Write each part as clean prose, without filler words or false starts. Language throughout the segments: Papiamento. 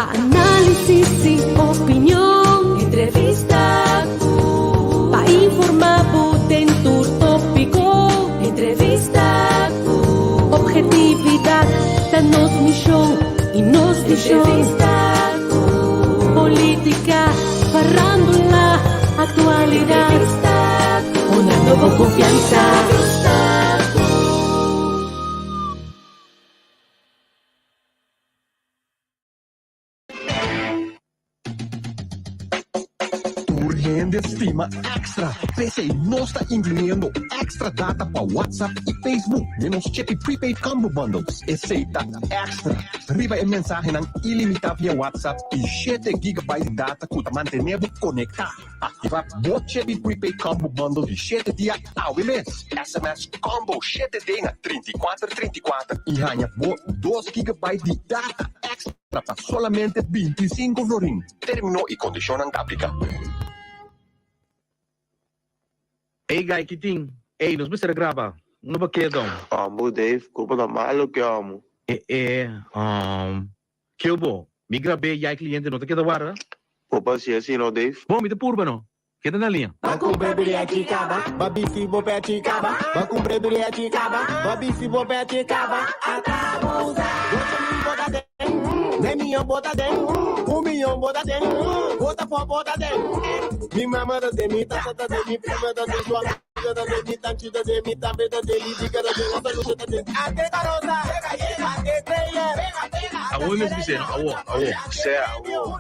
Pa análisis i opinion, entrevista ku. Pa informá bo den tur tópiko, entrevista ku. Ophetividat ta nos mishon i nos vishon. Entrevista ku. Polítika, farándula, aktualidat. Entrevista ku. Honrando bo konfiansa. Entrevista ku. Tur hende stima Extra, p'esei nos ta inkluyendo extra data pa WhatsApp i Facebook den nos Chippy Prepaid Combo Bundles. Esei ta extra riba e mensahenan ilimitá via WhatsApp i shete gigabyte di data ku ta mantené bo konektá. Aktivá bo Chippy Prepaid Combo Bundle di shete dia awe mes. SMS Combo 7D na 34 34 i haña bo dos gigabyte di data extra pa solamente 25 florin. Término i kondishonnan ta apliká. Ey guy ki tin? Ey nos mester a graba no pa kedon. Amo Dave, culpa ta malo ke amo. E e um keu bo? Mi grab'é ya e cliente no ta keda warda. Bo pa haci así no Dave. Bon mi ta purba no. Keda na liña. Ba kumpra bilhete kaba, ba bisti bo pèchi kaba, ba kumpra bilhete kaba, ba bisti bo pèchi kaba, ata bo sa. Ocho mil bo ta den, den miyon bo ta den, un miyon bo ta den, bo ta fò bo ta den. Mi mama ta den, mi tata ta den, mi prima ta den, su amiga ta den, mi tanchi ta den, mi tambe ta den, mi diga ta den, hasta Lucia ta den. Ate karosa, ate trailer. Awo mi mester bis'é no, awo, awo. Sea awo.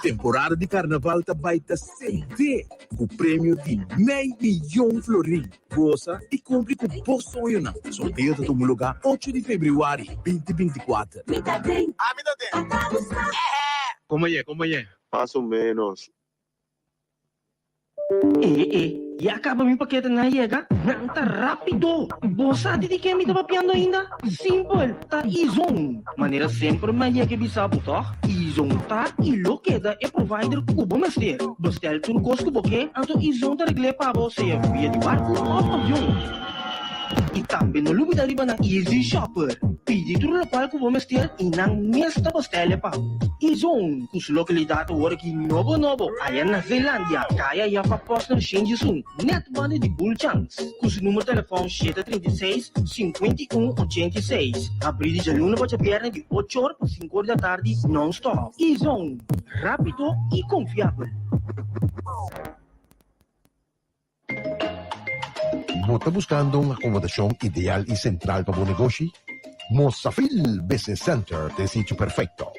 Temporada di karnaval ta bai ta sendé ku premio di mei miyon florin. Gosa i kumpli ku bo soñonan. Sorteo ta tuma lugá ocho di febrüari 2024. Mi ta den. Ata buska. Komo ye, komo ye? Mas o menos. E e, ya kaba mi paketenan a yega? Nan ta rápido! Bo sa di di ken mi ta papiando ainda? Simpel, ta Izon! Manera semper mi a yega e bisa bo tòg? Izon ta i lo keda e provider ku bo mester. Bestèl tur kos ku bo ke, anto Izon ta regl'é pa bo sea via di barku òf avion. I tambe no lubida riba nan Easy Shopper. Pidi tur lokual ku bo mester i nan mes ta bastèl'e pa bo. Izon, ku su lokalidat awor aki nobo nobo aya na Zeelandia, kaya Jaffa Posner 101, nèt banda di Bulchans, ku su number telefòn 736, 51 86. Habrí di djaluna pa djabièrnè di ocho or pa sinku or di atardi nòn-stòp. Izon, rápido i konfiabel. Bo ta buskando un akomodashon ideal i sentral pa bo negoshi? Mosafil Business Center ta e sitio perfekto.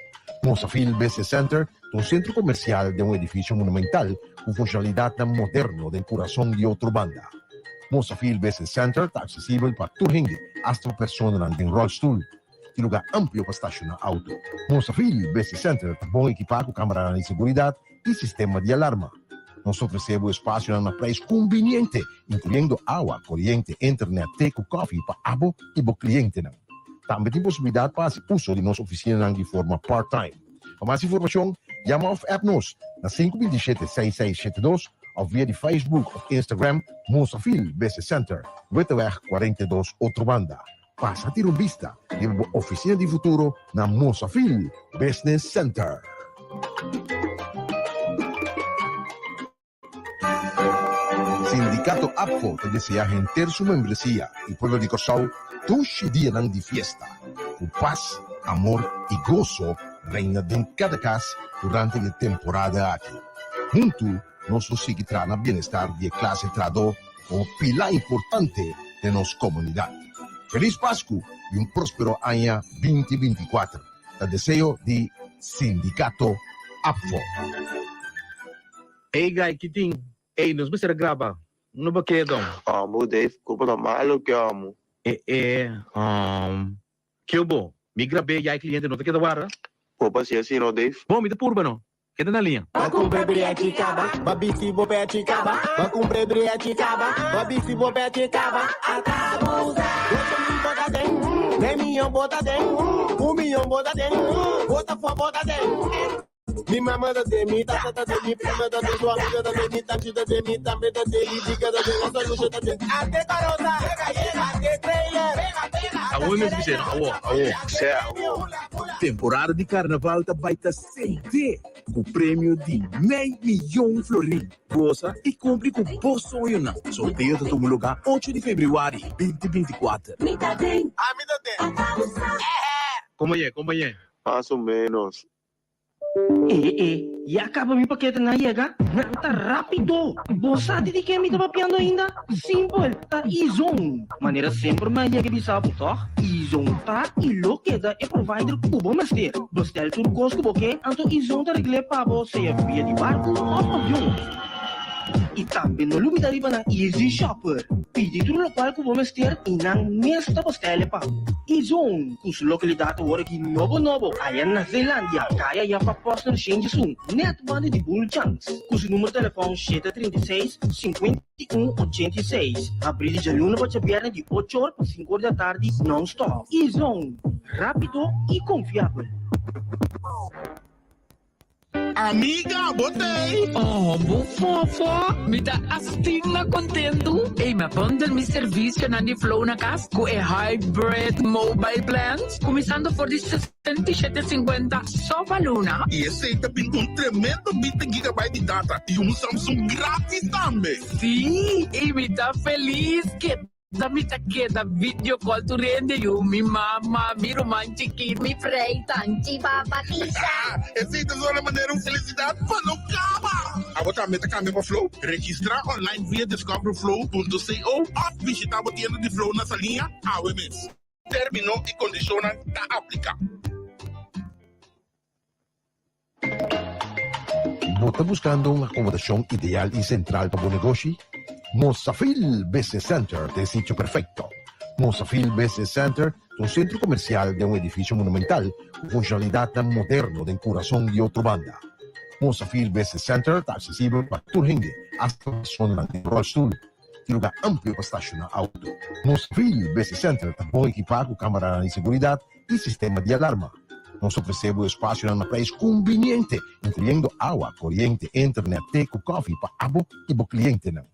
Mosafil Business Center ta un sentro komersial den un edifisio monumental ku funshonalidatnan moderno den kurason di Otrobanda. Mosafil Business Center ta aksesibel pa tur hende, asta pa personanan den ròlstul. Tin lugá amplio pa stashoná outo. Mosafil Business Center ta bon ekipá ku kameranan di seguridat i sistema di alarma. Nos ta ofresé bo espasionan na preis kumbiniente, inkluyendo awa, koriente, internet, te ku kòfi pa abo i bo klientenan. Tambe tin posibilidat pa hasi uso di nos ofisinanan di forma part-time. Pa mas informashon, yama òf app nos na 527 6672 òf via di Facebook òf Instagram Mosafil Business Center, Witteweg 42, Otrobanda. Pasa tira un bista riba bo oficina di futuro na Mosafil Business Center. Sindicato APFO ta desea henter su membresia y pueblo di Corsou dushi dianan di fiesta. Cu paz, amor y goso reina den cada cas durante di e temporada aki. Huntu nos lo sigui traha na bienestar di e clase trahador como pila importante den nos comunidad. Feliz Pascu y un prospero aña 2024 ta deseo di Sindicato APFO. Ey guy ki tin? Ey nos mester a graba no ba keda. Amo Dave culpa ta malo ke amo. E e um keu bo? Mi grab'é ya e cliente no ta keda warda. Bo pa haci así no Dave. Bon mi ta purba no. Keda na liña. Ba kumpra bilhete kaba, ba bisti bo pèchi kaba, ba kumpra bilhete kaba, ba bisti bo pèchi kaba, ata bo sa. Ocho mil bo ta den, den miyon bo ta den, un miyon bo ta den, bo ta fò bo ta den. Mi mama ta den, mi tata ta den, mi prima ta den, su amiga ta den, mi tanchi ta den, mi tambe ta den, i Dika ta den, hasta Lucia ta den. Ate karosa, ate trailer, Awo mes bisé no, awo, awo. Sea awo. Temporada di karnaval ta bai ta sende ku premio di mei miyon florin. Gosa i kumpli ku bo soñonan. Sorteo ta tuma lugá ocho di febrüari binti 24. Mi ta den. Ami ta den. Ata bo sa. Kompañé, kompañé. Mas o menos. E e, ya kaba mi paketenan a yega? Nan ta rápido! Bo sa di di ken mi ta papiando ainda? Simpel, ta Izon! Manera semper mi a yega bisa bo tòg? Izon ta i lo keda e provider ku bo mester. Bestel tur kos ku bo ke, anto Izon ta regl'é pa bo sea via di barku òf avion. I tambe no lubida riba nan Easy Shopper. Pidi tur lokual ku bo mester i nan mes ta bestel'é pa bo. Izon, ku su lokalidat awor aki nobo nobo aya na Zeelandia, kaya Jaffa Posner Shenjisun, nèt banda di Bulchans, ku su numero telefòn 736 51 86. Habrí di djaluna pa djabièrnè di ocho or pa sinku or di atardi nòn-stòp. Izon, rápido i konfiabel. Amiga, bo t'ei? Oh, bo fofo, mi ta asina kontentu. Ey, mi a bundle mi servisionan di Flow na kas ku e hybrid mobile plans, kuminsando for di 67 sinkuenta so pa luna. I esei ta bin ku un tremendo 20 gigabyte di data i un Samsung gratis tambe. Sí, i mi ta felis ke mi ta keda video call tur hende yu, mi mama, mi ruman chikito, mi frei, tanchi, papa, tisa. Esei ta zona manera un felisidat pa no kaba. Abo tambe ta kambia pa Flow? Registrá online via discoverflow.co òf bishitá bo tienda di Flow na Saliña awe mes. Término i kondishonnan ta apliká. Bo ta buskando un akomodashon ideal i sentral pa bo negoshi? Mosafil Business Center ta e sitio perfekto. Mosafil Business Center ta un sentro komersial den un edifisio monumental ku funshonalidatnan moderno den kurason di Otrobanda. Mosafil Business Center ta aksesibel pa tur hende, asta personanan den ròlstul. Tin lugá amplio pa stashoná outo. Mosafil Business Center ta bon ekipá ku kameranan di seguridat i sistema di alarma. Nos ta ofresé bo espasionan na preis kumbiniente, inkluyendo awa, koriente, internet, te ku kòfi pa abo i bo klientenan.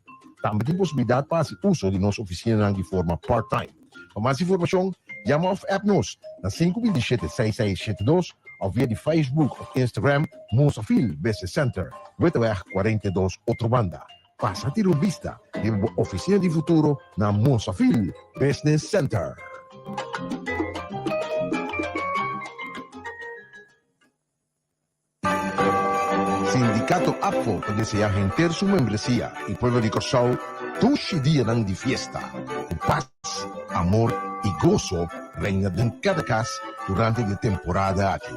Tambe tin posibilidat pa hasi uso di nos ofisinanan di forma part-time. Pa mas informashon, yama òf app nos na 527 6672 òf via di Facebook òf Instagram Mosafil Business Center, Witteweg 42, Otrobanda. Pasa tira un bista riba bo ofisina di futuro na Mosafil Business Center. Sindikato APFO ta deseá henter su membresia i pueblo di Kòrsou dushi dianan di fiesta, ku pas, amor i goso reina den kada kas durante di e temporada aki.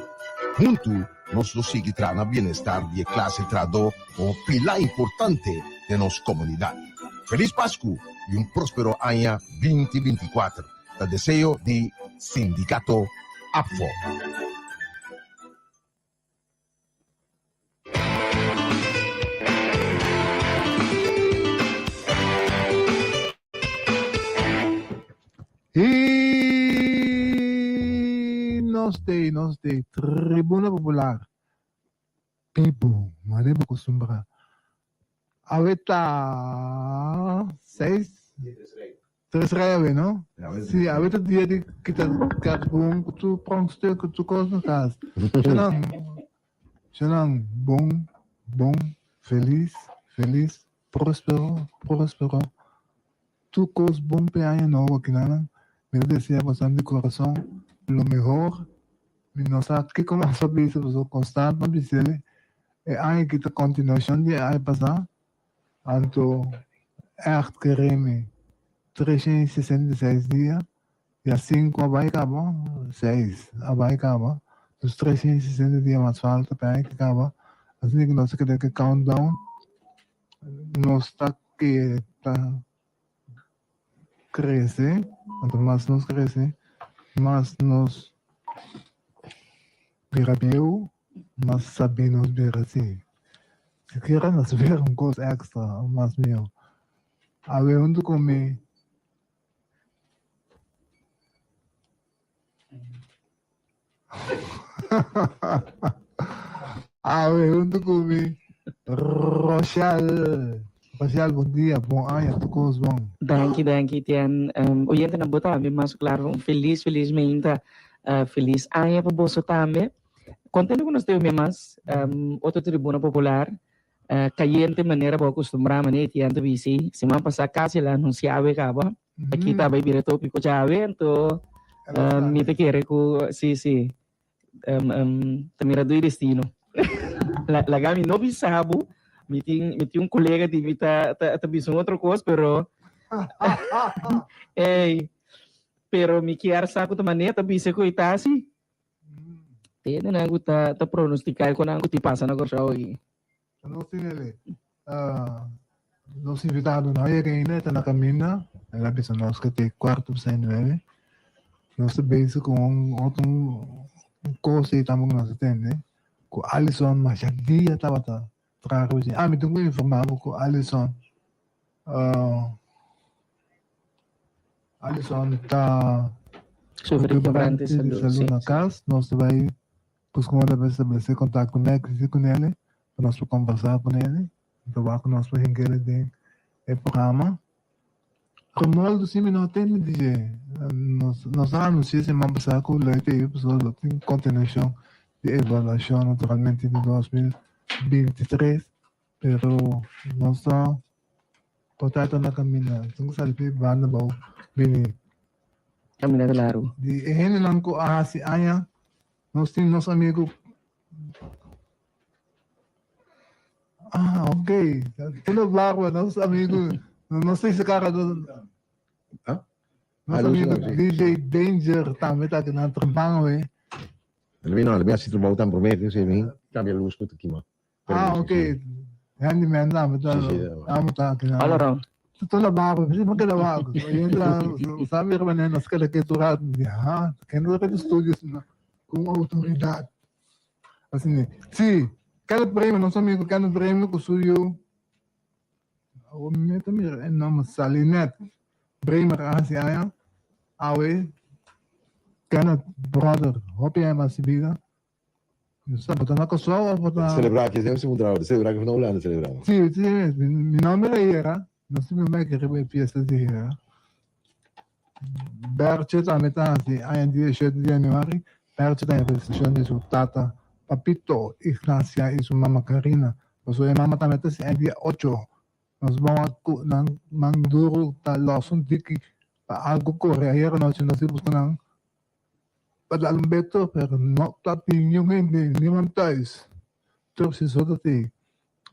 Huntu nos lo sigui traha na bienestar di e klase trahadó komo pilá importante den nos komunidat. Felis Pasku i un próspero aña 2024 ta deseo di Sindikato APFO. I nos t'ei, nos t'ei, Tribuna Popular, Pibu, manera bo kustumbrá. Awe ta seis, tres rei awe no? Si, awe ta dia di kita karbon ku tur pronkstuk ku tur kos na kas. Shonnan, shonnan bon, bon, felis, felis, prospero, prospero. Tur kos bon p'e aña nobo akinanan. Mi ta desea boso di kurason lo mehor. Mi no sa kiko mas pa bisa pasobra konstant pa bis'e e aña aki ta kontinuashon di e aña pasá. Anto ègt kere mi 366 dia, ya sinku a bai kaba, seis a bai kaba, dus 360 dia mas falta p'e aña aki kaba. Asina ku nos ta keda ku e countdown. Nos ta ke ta krese, anto mas nos krese, mas nos bira bieu, mas sabí nos bira si. Sikiera nos bira un kos èkstra, mas mihó. Awe huntu ku mi. Awe huntu ku mi Rochelle. Rochelle, bon dia, bon aña, tur kos bon. Danki, danki Tien. Oyentenan bo tambe mas klaro un felis, felis meinta. Felis aña pa boso tambe. Kontento ku nos ta yomia mas otro Tribuna Popular kayente manera bo a kustumbrá manera Tien ta bisi. Siman pasá kasi el a anunsiá awe kaba. Aki ta bai bira tópiko djawe anto mi ta kere ku si si ta mira dui destino. Laga mi no bisa bo, mi tin mi tin un kolega di mi ta ta bisa un otro kos pero ey pero mi kier sa ku ta manera ta bisa ku e ta asi. Tende nan ku ta ta pronostika ku nan ku tin pasa na Kòrsou aki. Nos tin ele nos invitado no a yega ainda, e ta na kaminda. El a bisa nos ku te kuarto pasá e nuebe. Nos ta bezig ku un otro kos ei tambe ku nos a tende, ku Alison masha dia tabata traha ku dje. Ah, mi tin ku informá bo ku Alison Alison ta Sufri quebrante di salú na kas. Nos ta bai Busca un ora pa establece contacto mek cu nele, pa nos por conversa cu nele, pa wak cu nos por hinkele den e programa. Romoldo si mi no tende di dje, nos nos a anuncia siman pasa cu lo e tei pasobra lo tin continuacion di evaluacion naturalmente di 2023, pero nos ta por ta na caminda, tin cu sali p'e banda bou bini. Caminda ta largo. Di e hendenan cu a haci aña Nos tin nos amigo. Ah, ok. Tudo barba, nos amigo. No sei se cara do. Ah? Nos amigo DJ Danger tambe ta aki na trabang we. Mi no, mi hasi trabou tan promé, tin mi cambia luz ku ta kima. Ah, ok. Handyman tambe ta. Tambe ta aki na. All around. Toda barba, mi ma keda wak. Entra, sabi manera nos keda ketu rato, mi di, ha, ken ta di studio asina ku un outoridat. Asina, si, Kenneth Bremer, nos amigo Kenneth Bremer ku su yu, awor mi ta mira e nomber sali net, Bremer a hasi aña, awe Kenneth brother, hopi aña mas bida. Bo ta na Kòrsou òf bo ta. Selebrá aki esei un trabou, selebrá aki na Hulanda selebrá. Sí, sí mes. Mi nomber a yera, no si mi meke riba e fiesta di yera. Bertje tambe ta hasi aña dia shete di januari, Bertje ta felisitashon di su tata Papito Ignacia i su mama Karina. Pasobra e mama tambe ta hasi aña dia ocho. Nos bon a ku nan man duru ta lòs un tiki pa algu kore. Ayera nochi nos a buska nan. Pa dal un beto pero no ta tin niun hende niman thuis. Tur si so ta tin.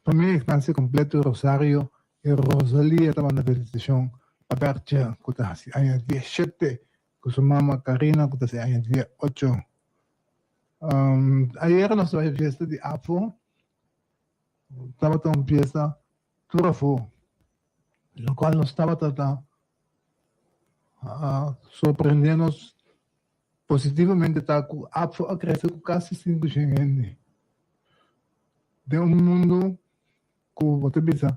Familia Ignacia completo Rosario y Rosalia ta manda felicitacion pa Bertje cu ta haci aña dieshete cu su mama Carina cu ta haci aña diesocho. Ayera nos ta bay fiesta di afo. Tabata un fiesta tur afo locual nos tabata ta A sorprende nos positivamente ta ku APFO a krese ku kasi 500 hende. Den un mundu ku bo ta bisa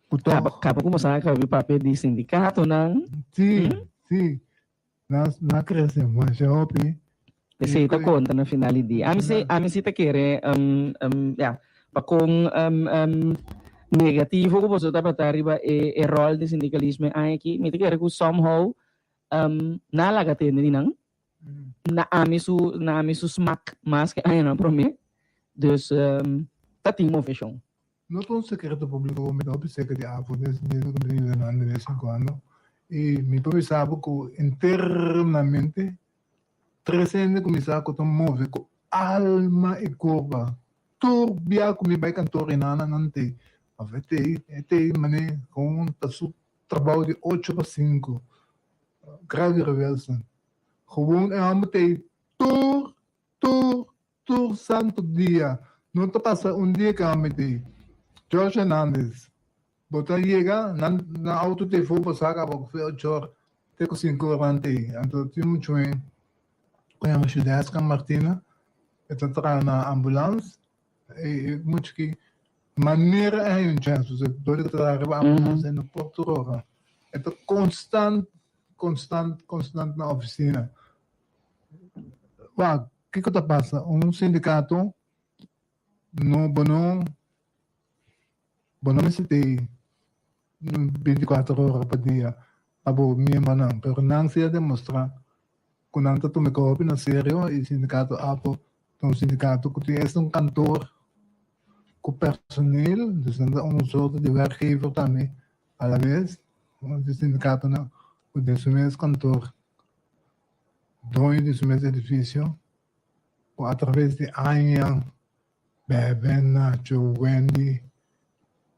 ku tòg. Kaba ku bo sa kaba di papia di sindikatonan. Si, si. Nan a krese masha hopi. Esei ta konta na final di dia. Ami si, ami si ta kere, ya, pa kon negativo ku boso tabata riba e e ròl di sindikalismo e aña aki, mi ta kere ku somehow nan a laga tende di nan, na ami su, na ami su smak mas ke añanan promé. Dus ta tin moveshon. No ta un sekreto públiko ku mi ta hopi seka di afo den sentido ku mi ta yuda nan de bes en kuando i mi por bisa bo ku internamente tres hende ku mi sa ku ta move ku alma i kurpa tur bia ku mi bai kantor i nan nan tei of e tei e tei mane kon ta su trabou di ocho pa sinku Gregory Wilson gewoon e hòmber tei tur tur Tur santo dia no ta pasa un dia ke a mete George Hernandez. Bo ta yega nan nan auto te for bo saka bo fe ocho or te ku sinku or nan tei. Anto tin un chuen ku yama Judeska Martina e ta traha na ambulans e mucha ki manera e haña un chèns pasobra dor di ta traha riba ambulans e no por tur ora. E ta konstant konstant konstant na ofisina. Wak, kiko ta pasa? Un sindikato No, bo no, bo no mester tei binticuater ora pa dia pa bo miembronan, pero nan si a demostra cu nan ta tuma e hopi na serio y sindicato APO ta un sindicato cu tin esta un kantoor cu personeel, dus nan ta un soort di werkgever tambe a la vez, un di sindicatonan cu den su mes kantoor, doño di su mes edificio. Ku atraves di aña Bebe, Nacho, Wendy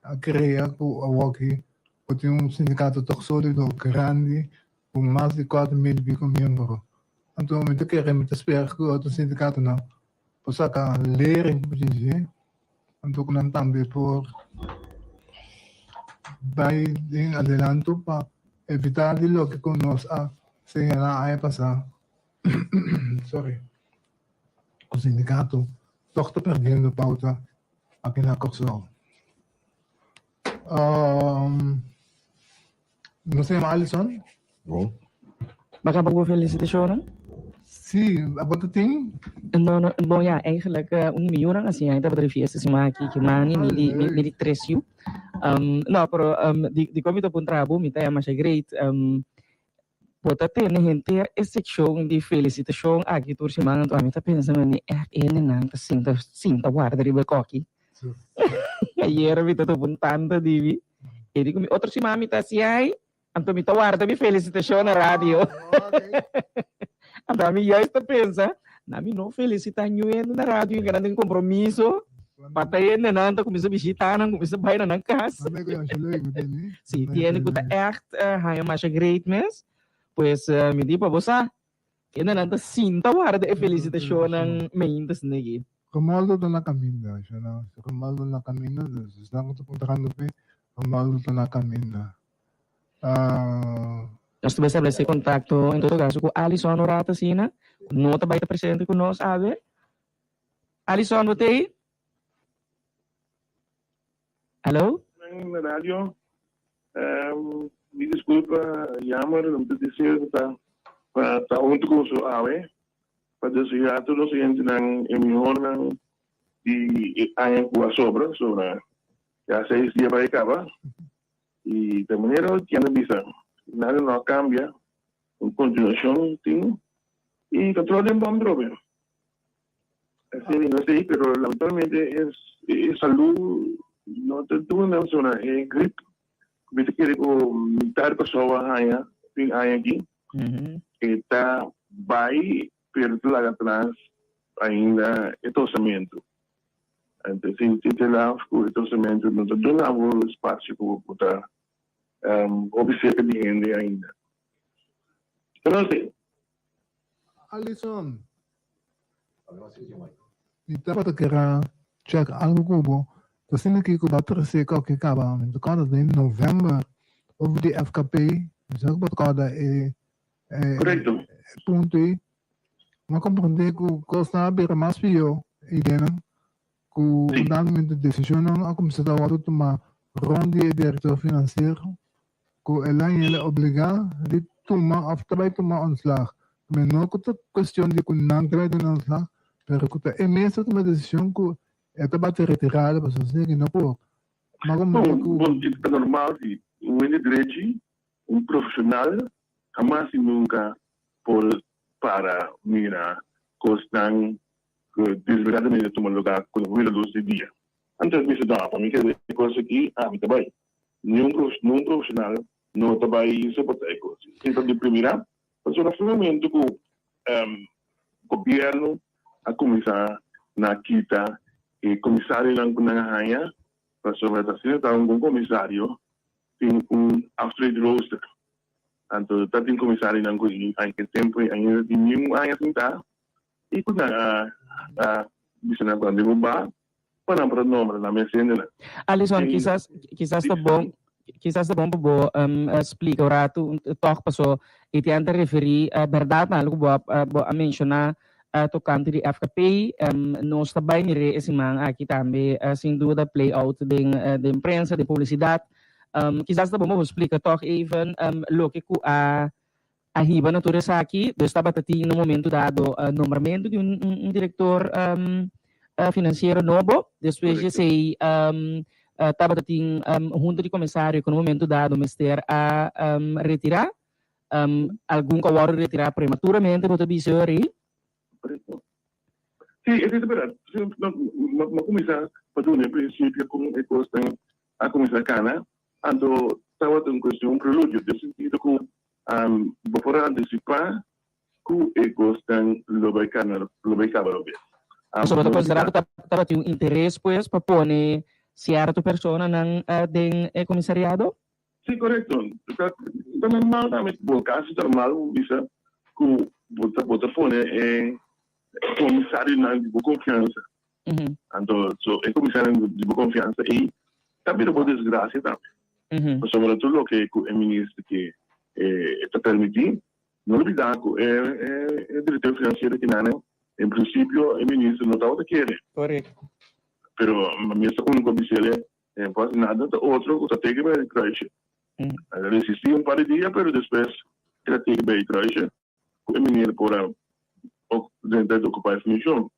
a krea ku awoki bo tin un sindikato tòg sólido, grandi, ku mas di 4000 i piko miembro. Anto mi ta kere, mi ta spera ku otro sindikatonan por saka lering ku dje, anto ku nan tambe por bai den adelanto pa evitá di loke ku nos a señalá aña pasá. Sorry. Ku sindikato tòg ta perdiendo pauta aki na Kòrsou. Nos ta yama Alison. Bon. Bo a kaba ku bo felisitashonnan? Sí, abo ta tin? No, no, bon ya, eigenlijk un di mi yunan a siña e tabata di fiesta siman aki, ki mani mi di mi di tres yu. No, pero dikon mi ta puntra bo, mi ta yama masha great. Bo ta tene henter e sekshon di felisitashon aki tur siman, anto ami ta pensa mane ègt e hendenan ta sinta sinta warda riba e kòki. Ayera mi ta topa un tanta di mi, e di ku mi otro siman mi ta hasi ai, anto mi ta warda mi felisitashon na radio. Anto ami juist ta pensa, na mi no felisitá niun hende na radio, i nan tin kompromiso pa ta hendenan ta kuminsá bishitá nan, kuminsá bai na nan kas. Sí, tin hende ku ta ègt haña masha great mes. Pues mi di pa bo sa, hendenan ta sinta warda e felisitashonnan meinta esaki. Romaldo ta na kaminda, Romaldo na kaminda, dus esnan ku ta puntrando p'e, Romaldo ta na kaminda. Nos ta bai establece contacto en todo caso cu Alison un rato asina, cu no ta bai ta presente cu nos awe. Alison, bo ta ei? Hallo? Na radio, mi disculpa, jammer, mi ta deseo cu ta pa ta hunto cu boso awe, pa desea tur nos oyentenan e mihornan di e aña cu a sobra, sobra ya seis dia bai caba. Y ta manera cu Tiana bisa, nada no a cambia, un continuacion tin y ta tro den bom trobe. Asina no esey, pero lamentablemente e salud no ta duna persona e grip cu mi ta kere cu mitad Kòrsou a haña fin aña aki. E ta bay pero ta laga atras ainda e tosamento. Anto si ti te laf ku e tosementu no ta duna bo spasio ku bo por ta hopi serka di hende ainda. Pero no sé. Alison, mi tabata kera check algo ku bo. Ta asina ki ku bo a trese koke kaba. Mi ta kòrda den november over di FKP. Mi sa ku bo ta kòrda e punto ei. Mi a komprendé ku kosnan a bira mas pió eidenan ku un dado momento desishonnan a kuminsá ta wòrdu tumá rònt di e direktor finansiero ku el a yele obligá di tuma òf ta bai tuma ontslag. Mi no ku ta kuestion di ku nan ta bai tuma ontslag, pero ku ta e mes ta tuma desishon ku e ta bati retirada pasobra esei aki no por. Mi a komprendé ku. Bon, ta normal si un hende drechi, un profeshonal Hamas y nunca por para mira cosnan cu desveladamente ta tuma lugar cu no por mira luz di dia. Antes mi sa no, pa mi kere e cos aki, ami ta bay. Niun niun profesional no ta bay soporta e cos. Sin ta deprimira, pasobra na momento cu gobierno a cuminsa na kita e comisarionan cu nan a haya, pasobra ta asina ta un comisario tin un aftrede-rooster. Anto ta tin komisarionan ku e tempu ei ainda tin niun aña sintá i ku nan a bisa nan ku nan den bo pa nan por a nombra nan mes hendenan. Alison, kisas kisas ta bon kisas ta bon pa bo splika un ratu tòg paso i tin ta referí bèrdat na algu ku bo a bo a menshoná tokante di FKP. Nos ta bai mir'é e siman aki tambe sin duda play out den den prensa den publisidat. Kisas ta bon pa bo splika tòg even loke ku a a hiba na tur esaki. Dus tabata tin na un momento dado nombramentu di un un direktor. finansiero nobo. Despues di esei tabata tin hunta di komisario ku na un momento dado mester a retirá. Algun ku a wòrdu retirá prematuramente bo ta bisa ori. Korekto. Sí, esei ta bèrdat. Mi a kuminsá pa duna e prinsipio kon e kosnan a kuminsá kana. Anto tabata un kuestion, un preludio, den sentido ku bo por a antisipá ku e kosnan lo bai kana, lo bai kaba lo bes. Pasobra bo ta konsiderá ku tabatin un interes pues pa pone sierto personanan den e komisariado? Sí, korekto. Ta normal tambe, bo kasi normal bo bisa ku bo ta bo ta pone e komisarionan di bo konfiansa. Anto so e komisarionan di bo konfiansa ei ta bira bo desgrasia tambe. Pasobra tur loke ku e minister ke ta permití, no lubidá ku e e direktor finansiero kinan en prinsipio e minister no tabata kere. Pero mi a sta unu ku a bis'el E pas nada ta otro ku ta teke bai kruisje. El a resistí un par di dia pero despues el a teke bai kruisje ku e meneer por a drenta i okupá e funshon.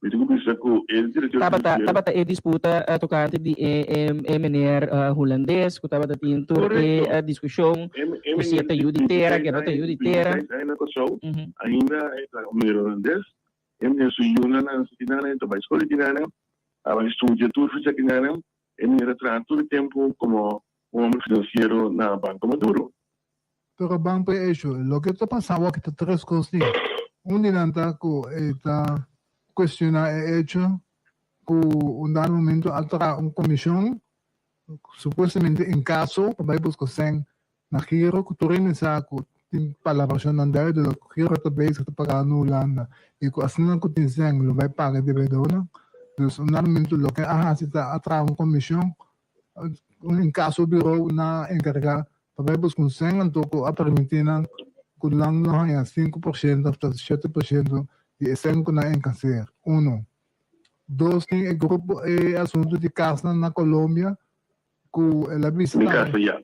Mi tin ku bisa ku e direktor Tabata finansiero. tabata e disputa tokante di e e meneer hulandes ku tabata tin tur e Korekto. diskushon E e ku si e meneer ta yu di tera, ke no 26 ta aña yu di tera. 26 aña na Kòrsou ainda e ta un meneer hulandes. E meneer su yunan a nase kinan, e ta bai skol kinan. A bai studia tur fecha kinan e mira traha tur e tempu komo un homber finansiero na Banco Maduro. Pero ban pa e hecho, loke ta pasa awor ta tres kos di. Un di nan ta ku e ta kuestioná e hecho ku un dado momento a traha un komishon supuestamente en kaso pa bai buska sèn na Giro ku tur hende sa ku tin palabrashonnan duidelijk ku Giro ta bezig ta paga na Hulanda i ku asina ku tin sèn lo bai paga e debedornan. Dus un dado momento loke a hasi ta a traha un komishon un inkaso bureau na enkargá pa bai buska un sèn anto ku a permití nan ku nan lo haña 5% òf ta 7% di e sèn ku nan enkaseer. Uno. Dos tin e grupo e asuntu di kasnan na Colombia ku el a bisa Mi tambe. kasa ya.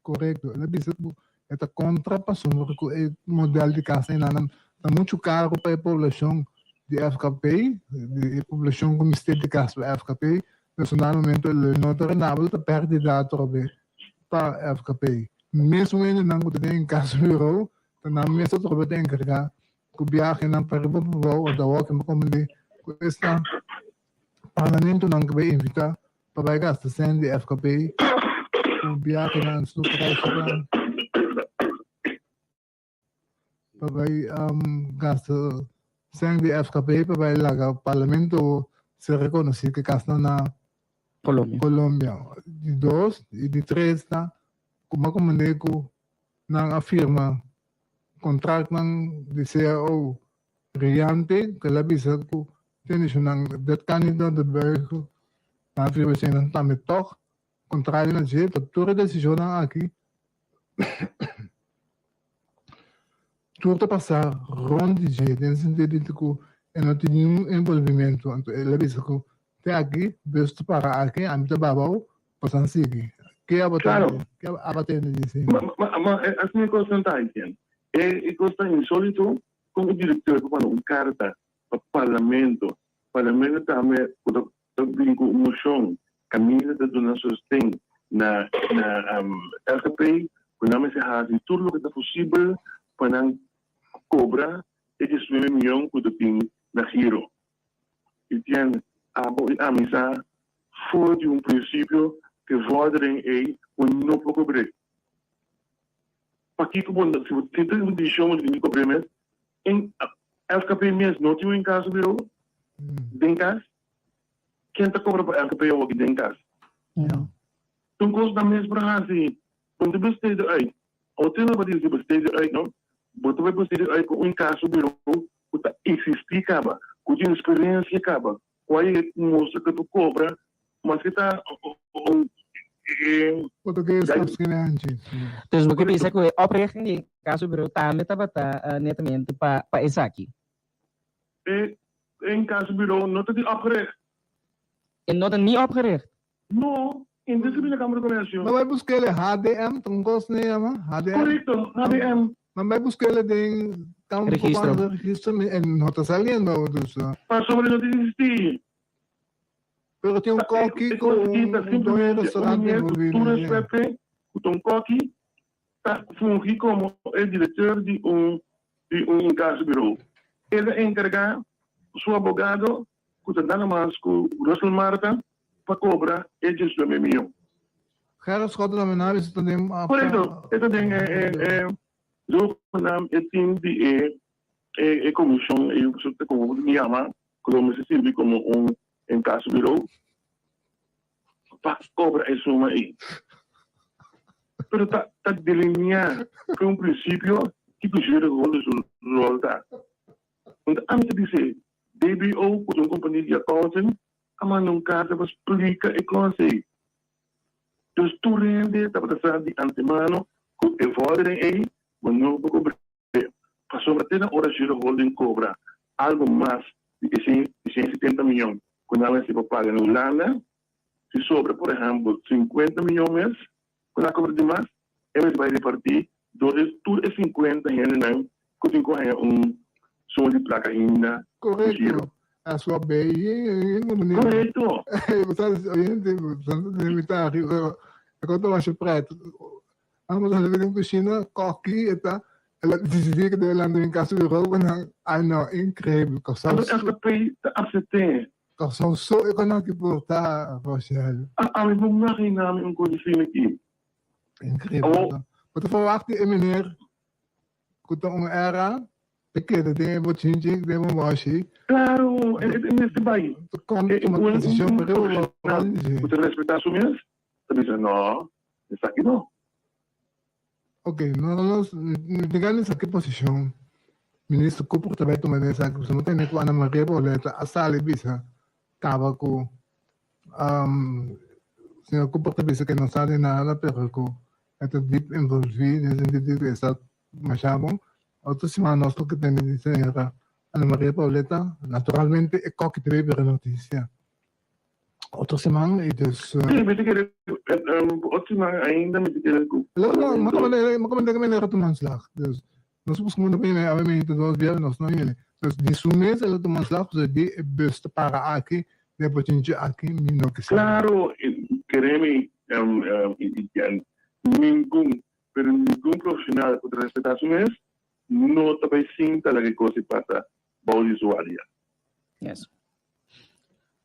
Korekto. El a bisa ku e ta kontra pasobra ku e model di kas einan ta muchu karu pa e poblashon di FKP, di e poblashon ku mester di kas pa FKP. Dus na momento lo no ta renabel ta pèrdida atrobe pa FKP. Mesun hendenan ku ta den kas bureau ta nan mes atrobe ta enkargá ku biahenan pa riba pa bou ota wou ke komende ku esta parlamentonan ku bai invita pa bai gasta sèn di FKP ku biahenan su prijs pa bai gasta sèn di FKP pa bai laga parlamento ser rekonosí ku kasnan na Colombia. Colombia. Di dos i di tres ta kuma komende ku nan a firma Kontraktnan di cao briyante ku el a bisa ku tendishonnan dat kan nit dat buigen nan a firma eseinan tambe tòg kontrario na dje pa tur e desishonnan aki tur ta pasa rònt di dje den sentido di ku e no tin ningun envolvimentu anto el a bisa ku te aki bes ta para aki ami ta babau Pasan sigui. Ke abo Claro. tende? Ke abo tende di esei? Ma, ma, ma e asina e kosnan ta haciendo. E, e kos ta insolito kon e directeur por manda un karta pa parlamento. Parlamento tambe ku ta, ta bin ku un mocion kaminda ta duna sosten na, na FKP ku nan mester haci tur loke ta posibel pa nan kobra e 19 miyon ku ta tin na giro. Etienne, abo i ami sa for di un prinsipio ku e vordering ei bo no por kobr'é. Pakiko bo si bo tin un desishon bo tin di kobr'é mes? En FKP mes no tin un inkaso biro den kas? Ken ta kobra pa FKP awoki den kas? Tur kos nan mes por hasi. Bo no ta bestede uit. Awo tin loke di bestede uit no. Bo ta bai bestede uit ku un inkaso biro ku ta eksistí kaba, ku tin eksperensia kaba, ku a yega mustra ku e por kobra, maske ta un e. Portugues ta skirbi anchi. Dus bo ke bisa ku e oprichting di Incasso-bureau tambe tabata netamente pa pa esaki? E Incasso-bureau no ta di opgericht. E no ta ni opgericht? No, in de Kamer di Comercio. Nan bai busk'el e HDM, ta un kos ne yama? HDM. Korekto, HDM. Nan bai busk'el den Kamer di Registro. Registro e no ta saliendo dus. Pasobra no ta existi. Pero tin un koki ku un doño di restaurante envolví Tur respet ku ta un koki ta fungi komo e direkteur di un di un inkassobureau. El a enkargá su abogado ku ta nada mas ku Russel Martha pa kobra e diesnuebe mion. Gerrit Schotte ta mena bisa ta den. Korekto, e ta den e zogenaamd e team di e e komishon ei ku mi yama ku lo mester sirbi komo un inkassobureau pa kobra e suma ei. Pero ta ta delineá ku un prinsipio kiko Jurgen Holder su ròl ta. Anto ami ta bis'é, DBO ku ta un kompania di accounting a manda un karta pa splika e kos ei. Dus tur hende tabata sa di antemano ku e vordering ei bo no por kobr'é. Pasobra te na ora Giro Holding kobra algu mas di e 170 mion ku nan mester por paga na Hulanda, si sobra por ehèmpel 50 mion mes ku nan a kobra di mas, e mester bai repartí dor di tur e 50 hendenan ku tin ku haña un suma di plaka ainda di Giro. Korekto. A sua bei en un manera. Korekto. Oyente, e kos ta masha pret. Amos a den kushina, koki e ta, el a disidí ku debe lanta den kas di ropa nan. Ai no, inkreibel. Kòrsou Anto FKP ta asept'é. Kòrsou so e kon aki por ta, Rochelle. Ami no imaginá mi un kos asina aki. Inkreibel. Bo ta verwachti e meneer ku ta un era ta keda den e bochinchi, den e bomboshi. Klaro, e mester bai. Kon tuma desishon pa riba bo. Ku ta respetá su mes, ta bisa no. Esaki no. Ok, no nos mi ta sa ki posishon Minister Cooper ta bai tuma den esaki, pasobra no tende ku Ana Maria Pauletta a sali bisa kaba ku señor Cooper ta bisa ku e no sa di nada pero ku e ta dip envolvi den sentido di ku e sa masha bon. Otro siman nos lo ke tende di señora Ana Maria Pauletta, naturalmente e koki ta bai bira notisia. Otro siman y dus. Sí, mi ta kere otro siman ainda mi ta kere ku. No, no, ma como ma como de manera tuma ontslag. Dus nos busca mundo pa awe mi ta dos bia nos no yene. Dus di su mes el a tuma ontslag pasobra di e bus ta para aki den e bochinchi aki mi no ke sabi. Claro, kere mi ningun pero ningun profesional ku ta respeta su mes no ta bai sinta laga e kos di pasa bou di su area. Yes.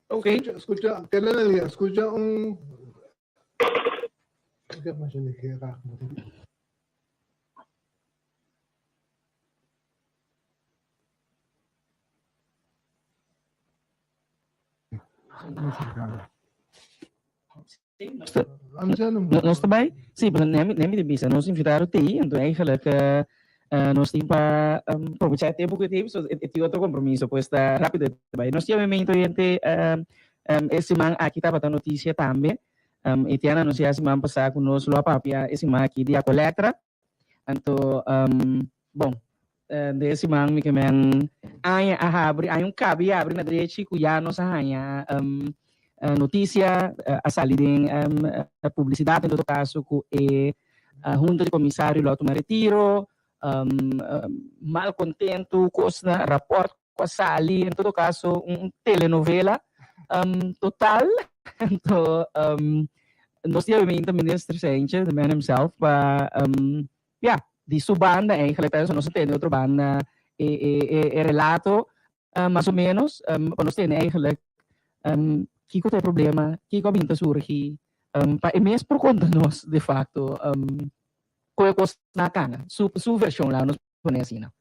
Ok. Escucha, escucha, kende na lia, escucha un Ik heb maar zo'n graag moeten. Nos ta bai? Sí, pero nemi nemi di bisa, nos invitado t'ei, anto eigenlijk nos tin pa aprovechá e tempu ku e tin, so e tin otro kompromiso, pues ta rápido e ta bai. Nos tin obviamente oyente e siman aki tabata notisia tambe, e tin a anunsiá siman pasá ku nos lo a papia e siman aki di Aqualectra, anto bon den e siman mi ke men aña a habri, aña un kabi habri na drechi ku ya nos a haña Noticia a sali den publicidad en todo caso cu e hunta di comisario lo a tuma retiro, malcontento, cosnan, rapport cu a sali, en todo caso un telenovela total. Anto nos tin obviamente minister Seintje, the man himself, pa ya, di su banda eigenlijk, pero nos a tende otro banda e relato Mas o menos, pa nos tene eigenlijk kiko ta e problema, kiko a bin ta surgi, pa e mes por konta nos de facto kon e kos na kana, su su vershon laga nos pone asina.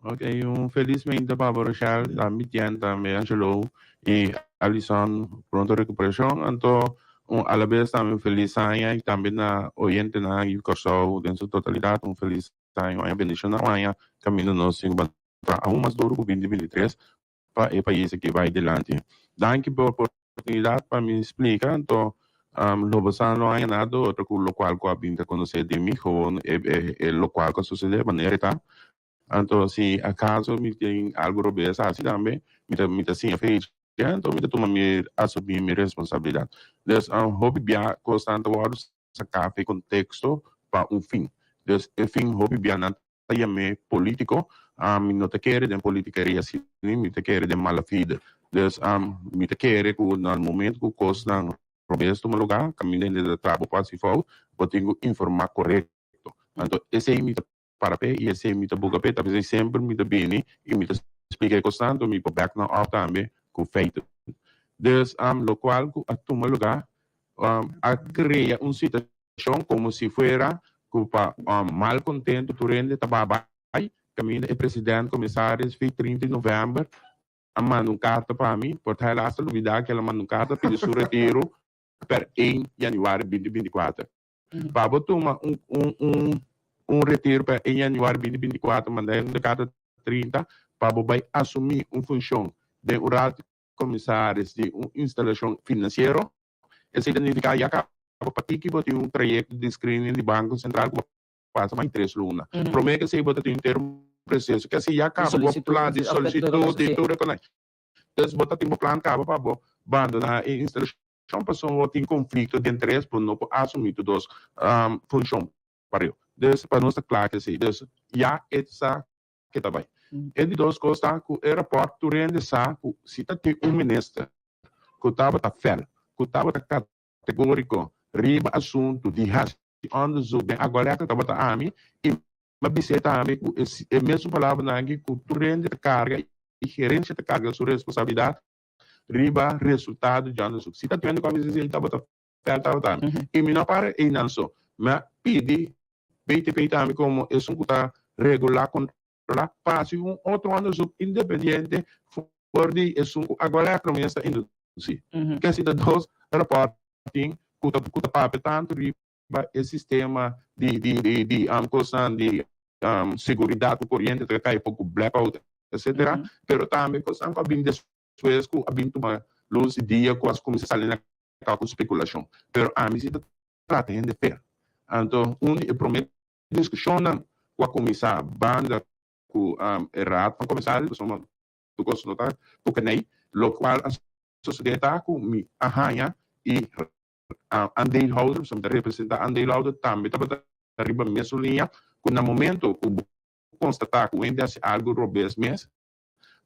Ok, un felis meinta pa bo Rochelle, tambe Tien, tambe Angelo y Alison, pronto recuperacion, anto un alabes tambe un felis aña y tambe na oyentenan di Kòrsou den su totalidad un felis aña, un aña bendiciona, un aña caminda nos sin Ta aun mas duro ku 2023 pa e pais aki bai dilanti. Danki pa oportunidat pa mi splika. Anto lo bo sa no haña nada otro ku lokual ku a bin ta konosé di mi, gewoon e lokual ku a sosodé manera e ta. Anto si akaso mi tin algu robes hasi tambe mi ta mi ta siña fecha anto mi ta tuma mi asumí mi responsabilidat. Dus hopi bia kosnan ta wòrdu saká for e konteksto pa un fin. Dus e fin hopi bia nan ta yam'é polítiko. Ami no ta kere den politikeria asina, mi ta kere den mala fide. Dus mi ta kere ku na momento ku kosnan robes tuma lugá, kaminda hende ta traha bo pa hasi fout, bo tin ku informá korekto. Anto esei mi ta para p'e i esei mi ta buka p'e. Ta p'esei semper mi ta bini i mi ta splika e kosnan, anto mi por bèk nan òp tambe ku feiten. Dus lokual ku a tuma lugá a krea un situashon komo si fuera ku pa malkontentu tur hende ta bai kaminda e president komisaris fi 30 di novèmber a manda un karta pa mi, por ta el hasta lubidá ku el a manda un karta pidi su retiro per 1 yanüari 2024. Pa bo tuma un un un un retiro per 1 yanüari 2024, manda el un karta 30 pa bo bai asumí un funshon den un raad di komisaris di un instalashon finansiero, esei ta nifiká ya kaba pa tiki bo tin un trayekto di screening di Banko Sentral ku bo pasa mas di tres luna. Prome ke esei bo ta tin henter un proseso ke si ya kaba bo plan di solisitud di tur e konai. Entonces bo ta tin bo plan kaba pa bo bandona e instalashon pasobra bo tin konflikto di interes bo no por asumi tur dos funshon pareu. Dus pa nos ta kla ke esei. Dus ya e sa ke ta bai. E di dos kos ta ku e rapòrt tur hende sa ku si ta tin un minister ku tabata fèl, ku tabata kategóriko riba asuntu di hasi onderzoek den Aqualectra tabata ami y mi a bis'é tambe cu e mesun palabranan aki cu tur hende ta carga y gerencia ta carga su responsabilidad riba resultado di onderzoek. Si ta tuende cu a bisa esey tabata fel tabata ami y mi no a para eynan so. Mi a pidi BTP tambe como esun cu ta regula controla pa haci un otro onderzoek independiente for di esun cu Aqualectra mes ta introduci. Kesi ta dos rapport tin cu ta cu ta papia tanto riba e sistema di di di di cosnan di seguridad cu coriente ta cay poco blackout etcetera pero tambe cosnan cu a bin despues cu a bin tuma luz di dia cu a cuminsa sali na cao cu speculacion pero ami si ta trata hende fair anto un di e prome discusionnan cu a cuminsa banda cu e raad van comisario pasobra tur cos no ta toca ney locual a Sosodé ta ku mi a haña i aandeelhouder, pasobra mi ta representá aandeelhouder, tambe tabata riba mesun liña ku na momento ku bo konstatá ku hende hasi algu robes mes,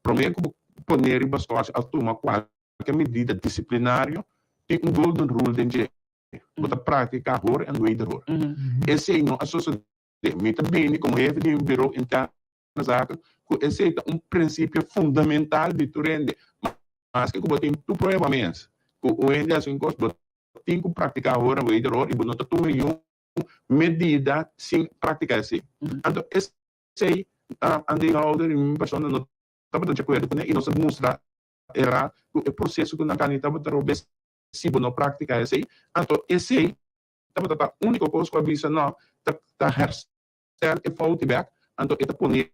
promé ku bo pone riba skòrsha òf tuma kualke medida disiplinario, tin un golden rule den dje, bo ta praktiká hoor en wederhoor. Esei no a sosodé. Mi ta bini komo hefe di un biro interno. Zaken, ku esei ta un prinsipio fundamental di tur hende. Maske ku bo tin tur prueba mes ku un hende hasi un kos, bo tin ku praktiká hora weder hora i bo no ta tuma niun medida sin praktiká esei. Anto esei aandeelhouder i mi persona no tabata di akuerdo kuné i nos a mustra e raad ku e proseso ku nan kani tabata robes si bo no praktiká esei. Anto esei tabata ta úniko kos ku a bisa no ta herstel. Stel e fouti bek, anto e ta pone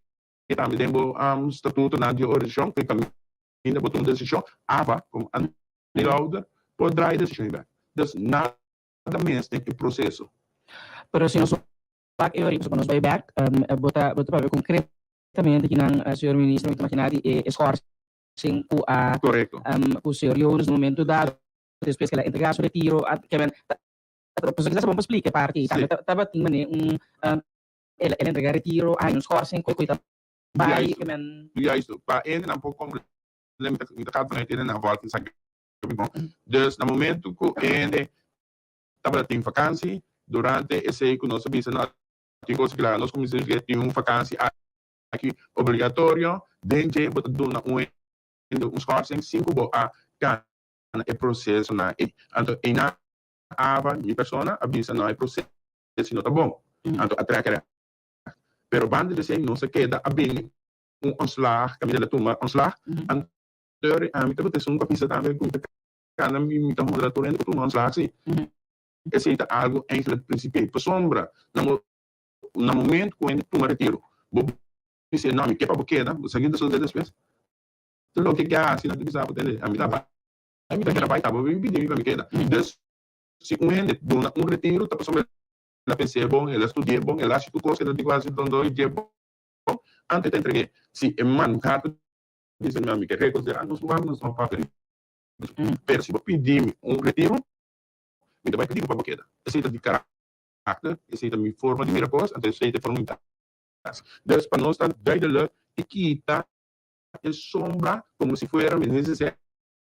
tambe den bo statutonan di organisashon ku e kaminda bo tuma desishon, aba komo aandeelhouder por draai e desishon ei bek. Dus nada mes den e proseso. Pero si nos wak e ora ei, pasobra nos bai bek, bo ta bo ta papia konkretamente kinan, señor minister, mi ta imaginá di e schorsing ku a ku señor Jones na momento dado despues ku el a entregá su retiro a kemen ta Pasobra kisas ta bon pa splika e parti ei tambe. Tabatin manera un el a entrega retiro, hay un schorsing ku ta bai ke men. Juisto. Pa hendenan por comprende mi ta mi ta kaba vanuit hendenan vòlk esaki hopi bon. Dus na momento ku hende tabata tin vakansi durante esei ku nos a bisa no tin kos kla nos kuminsá ke tin un vakansi aki obligatorio den dje bo ta duna un hende un schorsing sin ku bo a kana e prosesonan ei. Anto einan Ava, mi persona, a bisa no e proceso no ta bon, anto a trek recht. Pero banda di esei nos a keda a bini un ontslag, caminda el a tuma ontslag, anto ami tabata esun cu a bisa tambe cu mi ta cana mi ta honra tur hende cu tuma ontslag si. Esei ta algo eigenlijk principieel, pasobra na momento cu hende tuma retiro, bo bisa no mi ke pa bo keda, bo sa ki ta sucede despues? Tur loke ke a haci nan ta bisa bo tende, ami ta bai. Ai mi ta keda bai ta bo bin pidi mi pa mi keda. Dus si un hende duna un retiro ta pasobra el a pens'é bon, el a studi'é bon, el a haci tur cos cu el a tin cu haci rondó i dje bon antes ta entreg'é. Si e man hard ta bisa mi mi ke reconsidera nos wak nos no papia riba su. Pero si bo pidi mi un retiro mi ta bai pidi bo pa bo keda. Esei ta di karakter, esei ta mi forma di mira cos, anto esei ta e forma mi ta haci. Dus pa nos ta duidelijk i kita. E sombra como si fuera mi necesidad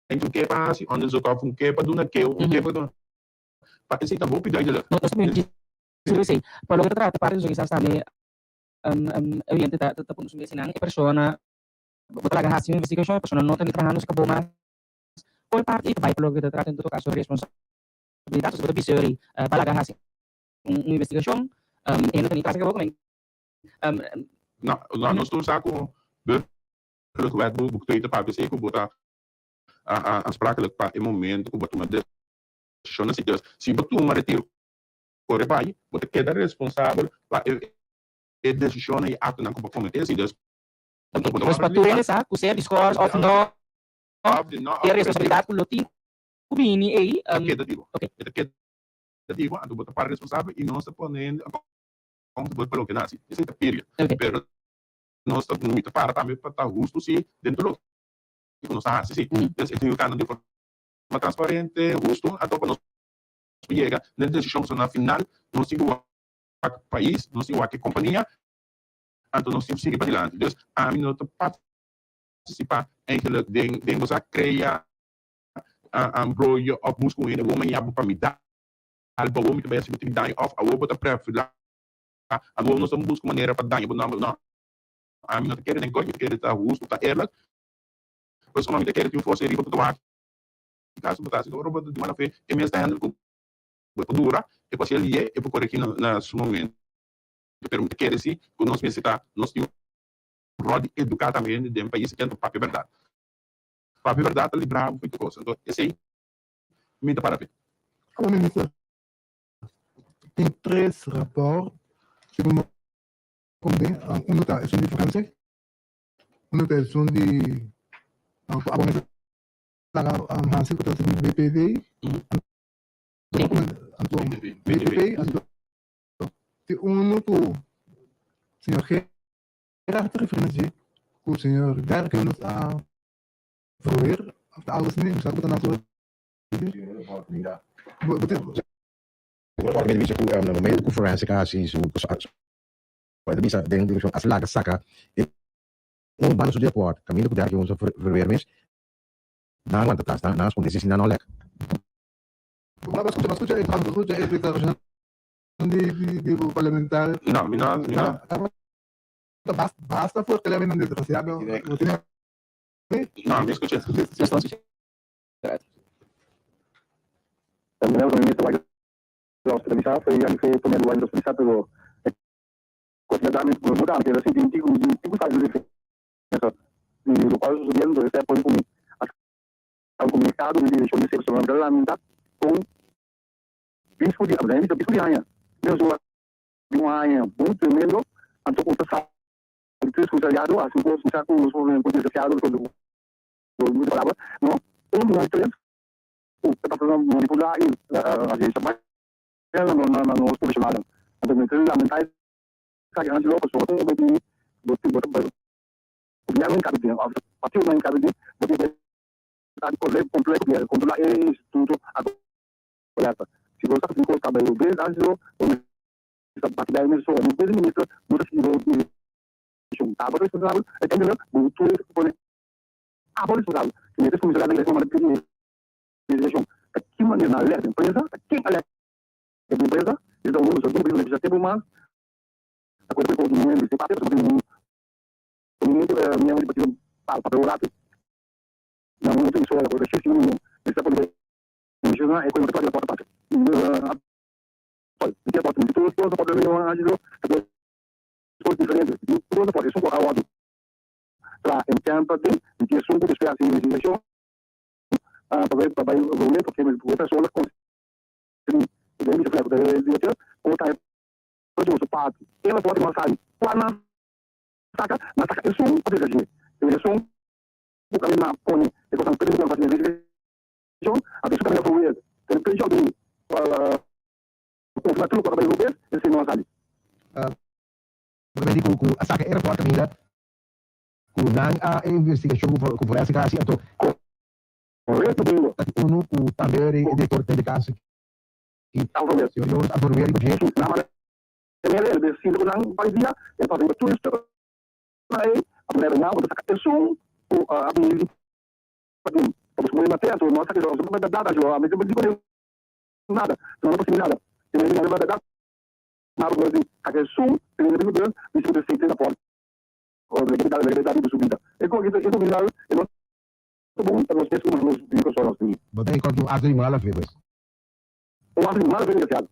un ke pa hasi onderzoek of un ke pa duna keu, un ke pa duna pa esei ta hopi duidelijk. No, nos tambe djis esei. Pa loke ta trata parti di kisas tambe e oyente ta ta pone su mes nan e persona bo ta laga hasi un investigashon e persona no ta ni trahando si kabo mas kon e parti ei ta bai pa loke ta trata en todo kaso responsabilidat si bo ta bisa yori pa laga hasi un investigashon e no ta ni traha si kabo komen. No, no, nos tur sa ku Burgerlijk Wetboek 2 ta papia esei ku bo ta aansprakelijk pa e momento ku bo a tuma desishon asi. Dus, si bo tuma retiro kore bai, bo ta keda responsabel pa e desishonnan i aktonan ku bo a kometé asi. Dus, Pues pa tur hende sa ku sea di scores òf no, e responsabilidat ku lo tin ku bini ei. Ta keda di bo. E ta keda di bo, anto bo ta para responsabel i nos ta pone hende accountable pa loke nan hasi. Esei ta period. Pero nos ta mi ta para tambe pa ta hustu si den tur loke ku nos ta hasi si. Entonces e tin ku kana den forma transparente, hustu, anto pa nos por yega na e desishon pasobra na final nos tin ku wak pais, nos tin ku wak e kompania, anto nos tin ku sigui padilanti. Dus ami no ta partisipá eigenlijk den den bo sa krea broyo òf buska un hende wou maña bo pa mi da. Al pa awor mi ta bai hasi bo tin daño of awor bo ta prefila awor nos ta buska manera pa daña bo nomber no ami no ta kere den koi mi ta kere ta hustu ta eerlijk pasobra mi ta kere tin un forsa ariba ku ta wak kaso bo ta hasi ora bo ta di mala fe e mes ta handle ku bo e por dura e por hasi liye e por koregi na su momento pero mi ta kere si ku nos mester ta nos tin un rol di eduka tambe hende den pais kende papia bèrdat papia bèrdat ta libra bo for tur kos anto esei mi ta para p'e. Awor minister, tin tres raport segun bo kombe, uno ta esun di forensic, uno ta esun di ku abo mester laga hasi ku ta esun di BPV, anto BPP, anto tin uno ku señor Gerard ta referi na dje ku señor Derk nos a Verweer of ta algo asina, mi sa ku ta na su Mi bisa ku na momento ku forensic a hasi su e ta bisa den direkshon a laga saka e un banda su di raport kaminda ku Derek Johnson verweer mes nan a wanta atras nan a skonde si nan no a lek. Bo a skucha e deklarashon di parlamentario? No, mi no, mi no. Basta fuerte la nan desgraciado. No, mi skucha. Porque di ku a saka e rapport kaminda ku nan a e investigashon ku forensic a hasi anto ta tin unu ku tambe e direktor den de kaso ki señor Jones a verweer riba dje. Manera nan bo ta saka esun ku a bini di paden pa boso muri mat'é, anto no a saka esun. Pasobra bèrdat ajo ami no di nada, no a pasimi nada. E mester di bèrdat ma bo di saka esun ku bini di paden di su desete na pòrta. Ora di su bida. E ku e final e no ta bon pa nos mes ku nos biba so nos bida. Bo ta enkontra un akto di mala fe pues. Un akto di mala fe desgraciado.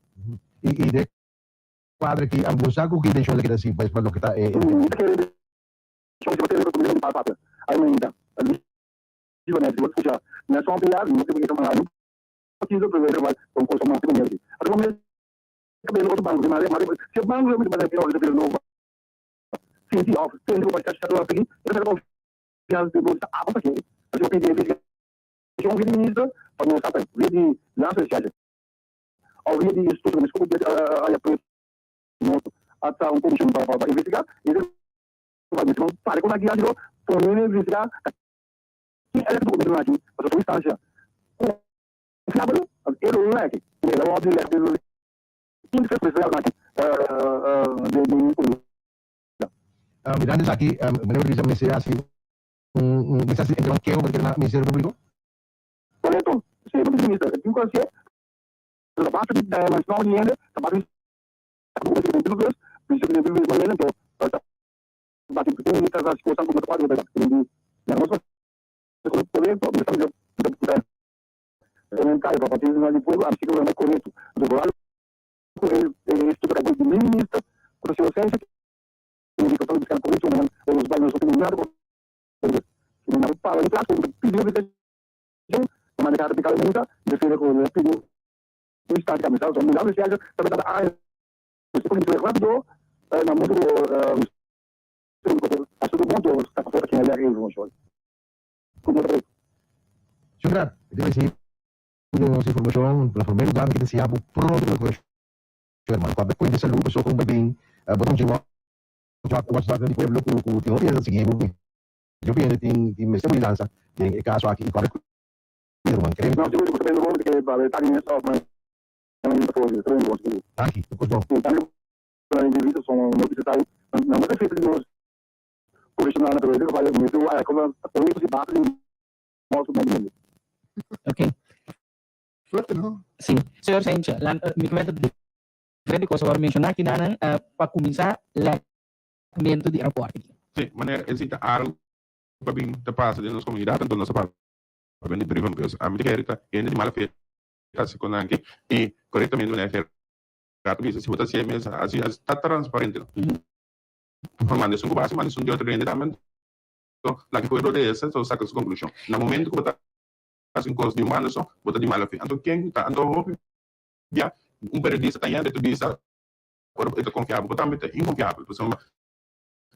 I i kuadro aki a bo sa ku ki intenshon ta keda si pues pa loke ta e. Mi ta kere intenshon si bo tene ku mi pa papia ai mainta si bo nèt si bo skucha Nelson Piar mi no ke ta manda partido pero e rival ta un cosa mas ku mi ata bo mes kabelo otro banko si e banko mi ta basa e ora no sinti of tende ku bo ta pidi e ta konfiansa di bo ta abo ta kere asina bo pidi investigashon via di minister pa nos sa via di lansa recherche of via di instituto ku mi haya preso nos a traha un komishon pa pa investiga i e pare ku nan aki lo pone investiga ken a dokumentonan aki pasobra un instansha konfiabel e lo lek ku el a wòrdu lek Mirando esaki, meneer Ortiz mester hasi un mester hasi entrega un keho pa na Ministerio Publico? Korekto, si e minister e tin ku hasié, pero ta basta di menshoná un hende, ta basta di Señor, mi ta recibi nos informacion na prome lugar mi ta desea bo pronto recuperacion hermano. Cuando cuenta salud paso con bay bo ta un watchdog di pueblo cu cu tin hopi hende ta sigui bo. Hopi hende tin tin mester bo yudansa den e caso aki y cuando cuida ruman kere. Danki, tur cos bon. Ok. Fuerte, no? Si. Señor Saintje, lan, mi comenta diferente cosa awor menciona aki nanan, pa cuminsa lekmento di rapport aki. Si, manera esei ta algo ku a bin ta pasa den nos komunidat, anto nos a papia di brievenbus. Ami ta kere ta hende di mala fe ta hasi kon aki i korektamente manera Gerardo bisa si bo ta hasi e mes hasi ta transparente no. Por manda esun ku bo hasi manda esun di otro hende tambe anto laga e pueblo lesa so saka su konklushon. Na momento ku bo ta hasi un kos di un banda so bo ta di mala fe. Anto ken ku ta anto hopi bia un periodista ta yende ta bisa ora e ta konfiabel bo tambe ta inkonfiabel pasobra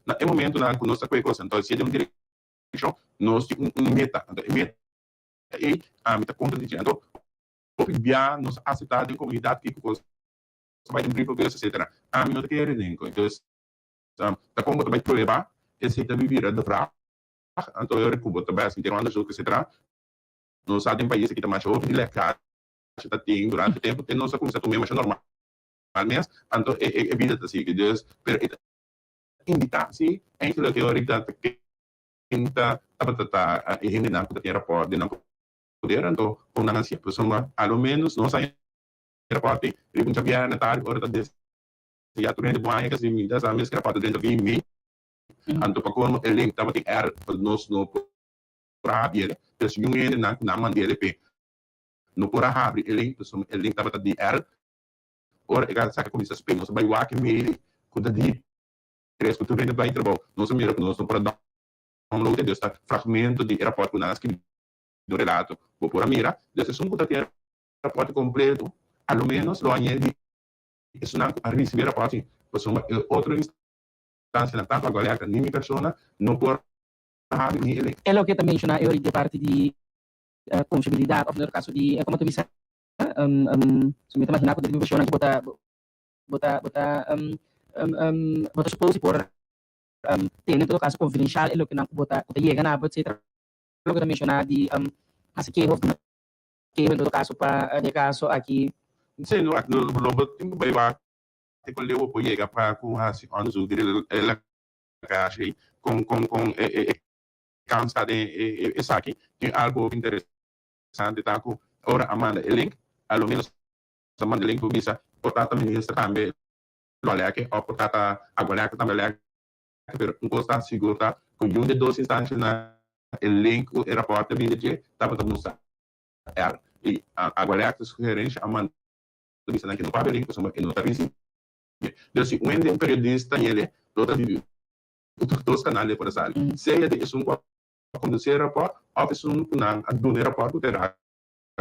na e momentonan ku nos ta kohe kos anto si e den un direkshon nos tin un meta anto e meta ei ami ta kontra di dje anto hopi bia nos a aseptá den komunidat kiko kos ta bai den brievenbus etcetera ami no ta kere den koe dus ta kon bo ta bai prueba esei ta bira de vraag anto e ora ku bo ta bai hasi un onderzoek etcetera nos sa den pais aki ta masha hopi di lèkage ta tin durante tempu te nos a kuminsá tum'é masha normal mes anto e bida ta sigui dus pero e ta indiká si eigenlijk e ora ta ken ta tabata ta e hendenan ku ta tin rapòrt den nan poder anto kon nan hasié pasobra a lo ménos nos a rapòrt riba un djabièrnè tardi ora ta deseá tur hende bon aña kasi mi ta sa mes ku rapòrt ta drenta via email anto pa komo e link tabatin error pa nos no por a habri el pues niun hendenan ku nan mand'é p'e no por a habri e link pasobra e link tabata di error ora e sa kuminsá spera nos a bai wak e mail ku ta di tres ku tur hende bai trabou nos a mira ku nos no por a download e dus ta fragmento di e rapòrt ku nan a skibi den un relato bo por a mira dus esun ku ta tin e rapòrt kompleto a lo ménos lo añadi esunnan ku a risibí e rapòrt si pasobra e otro instansianan tantu Agualerta ni mi persona no por habri ni e link. E loke ta menshoná e ora di e parti di konfiabilidat òf den otro kaso di komo ta bisa so mi ta imaginá ku ta tipo ku bo ta bo ta bo ta bo ta suppose por tene en todo caso confidencial e loke nan ku bo ta ku ta yega na bo etcetera loke ta menciona di hasi keho of duna keho en todo caso pa den e caso aki. Sí, no, lo bo tin ku bai wak te kon leu bo por yega pa ku hasi onderzoek di e. kashi ei kon kon kon e e kans ta den esaki. Tin algu hopi interesante ta ku ora a manda e link a lo menos a manda e link por bisa por ta ta minister tambe lo a lèk òf por ta ta Agualèk tambe a lèk pero un kos ta sigur ta ku yun de dos instanshanan e link ku e rapòrt a bini dje tabata mustra el i Agualèk su gerencia a manda bisa nan ke no papia link pasobra e no ta risibi. Pero si un hende un periodista yele lo ta di dos kanal e por a sali sea di esun ku a kondusi e rapòrt òf esun ku nan a duna e rapòrt ku ta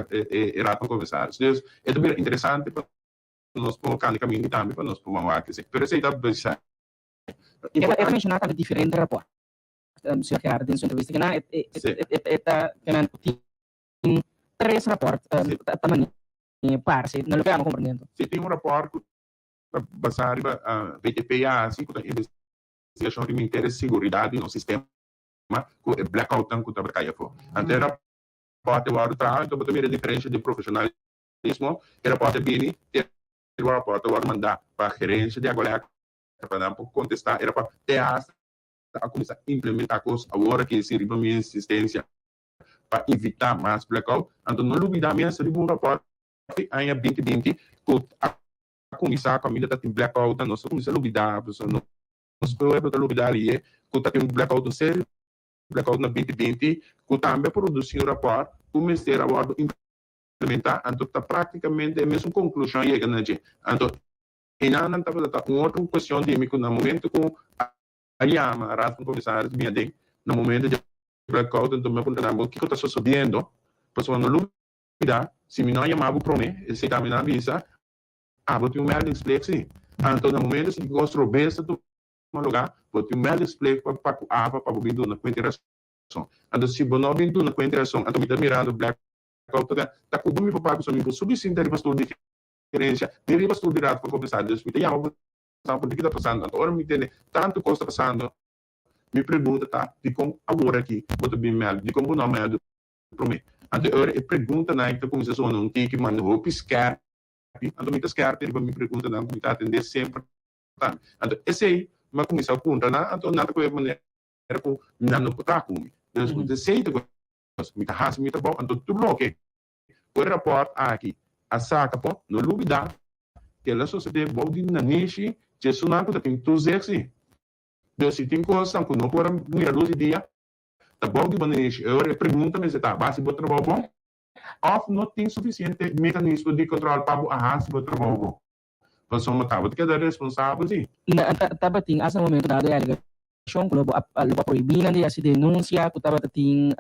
e raad van commissaris. Dus e ta bira interesante pa nos por kanda kaminda i tambe pa nos por wak esei. Pero esei ta bisa. E ta menshoná tambe diferente rapòrt. Señor Gerardo den su entrevista kina e ta kina ku tin tres rapòrt ta mane parse na loke amo komprendiendo. Si tin un rapòrt ku ta basá riba BTP a hasi ku ta investigashon riba Ministerio di Seguridat di nos sistema ku e blackoutnan ku tabata kai afó. Anto e rapòrt a wòrdu traha anto bo ta mira e diferensha di profeshonalismo. E rapòrt a bini te e rapòrt a wòrdu mandá pa gerensia di Agualèk pa nan por kontestá e rapòrt te hasta a kuminsá implementá kos awor aki si riba mi insistensia pa evitá mas blackout. Anto no lubidá mes riba un rapòrt di aña 2020 ku a kuminsá kaminda ta tin blackout nos a kuminsá lubidá pasobra nos pueblo ta lubidá alié ku ta tin un blackout un serio blackout na 2020 ku tambe a produsí un rapòrt ku mester a wòrdu implementá anto ta práktikamente e mesun konklushon a yega na dje. Anto einan nan tabata ta un otro kuestion di mi ku na momento ku a yama Raad van Commissaris bin aden na momento di blackout anto mi a puntra nan bo kiko ta sosodiendo pasobra no lubida si mi no a yama bo prome esei tambe nan a bisa abo tin un meldingsplicht si anto na momento si kos robes ta tuma luga bo tin un meldingsplicht pa pa ku aba pa bo bin duna kuenta i rason anto si bo no bin duna kuenta i rason anto mi ta mirando blackout ta ta ku bo mi por papia pasobra mi por subi sinta riba stoel di gerencia ni riba stoel di Raad van Commissaris dus mi ta yama bo sa por ki ta pasando anto ora mi tende tantu kos ta pasando mi pregunta ta dikon awor aki bo ta bin mèldu dikon bo no a mèldu promé anto e ora e preguntanan ta kuminsá sona un tiki manda hopi skèrpi anto mi ta skèrpi riba mi preguntanan ku mi ta atendé semper tambe anto esei mi a kuminsá puntra nan anto nan ta kohe manera ku nan no por traha ku mi dus ku esei ta kos mi ta hasi mi trabou anto tur loke ku e rapòrt aki a saka po no lubidá kel a sosodé bou di nanishi dje esunnan ku ta tin toezicht si. Dus si tin kosnan ku no por a mira lus di dia ta bou di bo nanishi. E ora e pregunta mester ta, Bo a hasi bo trabou bon? Òf no tin sufisiente mekanismo di kontròl pa bo a hasi bo trabou bon? Pasobra ta bo ta keda responsabel si. Tabatin hasta un momento dado e alegashon ku lo bo a prohibí nan di hasi denunsia ku tabata tin.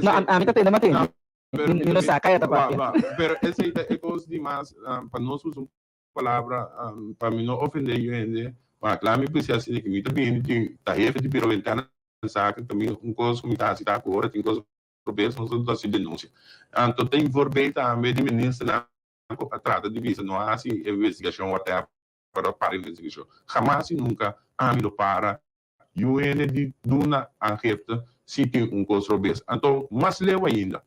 No, ami ta tende matende. Mi no sa kaya ta papia. Pero esei ta e kos di mas pa nos usa un palabra pa mi no ofendé yu hende. Ma kla mi bisa asina ki mi ta bini tin ta hefe di biro interna zaken ta mi un kos ku mi ta hasi ta ku ora tin kos robes nos ta hasi denunsia. Anto ta invorbé tambe di ministernan ku a trata di bisa no a hasi investigashon whatever a para investigashon. Hamas i nunka ami lo para Yu hende di duna aangifte si tin un kos robes. Anto mas leu ainda,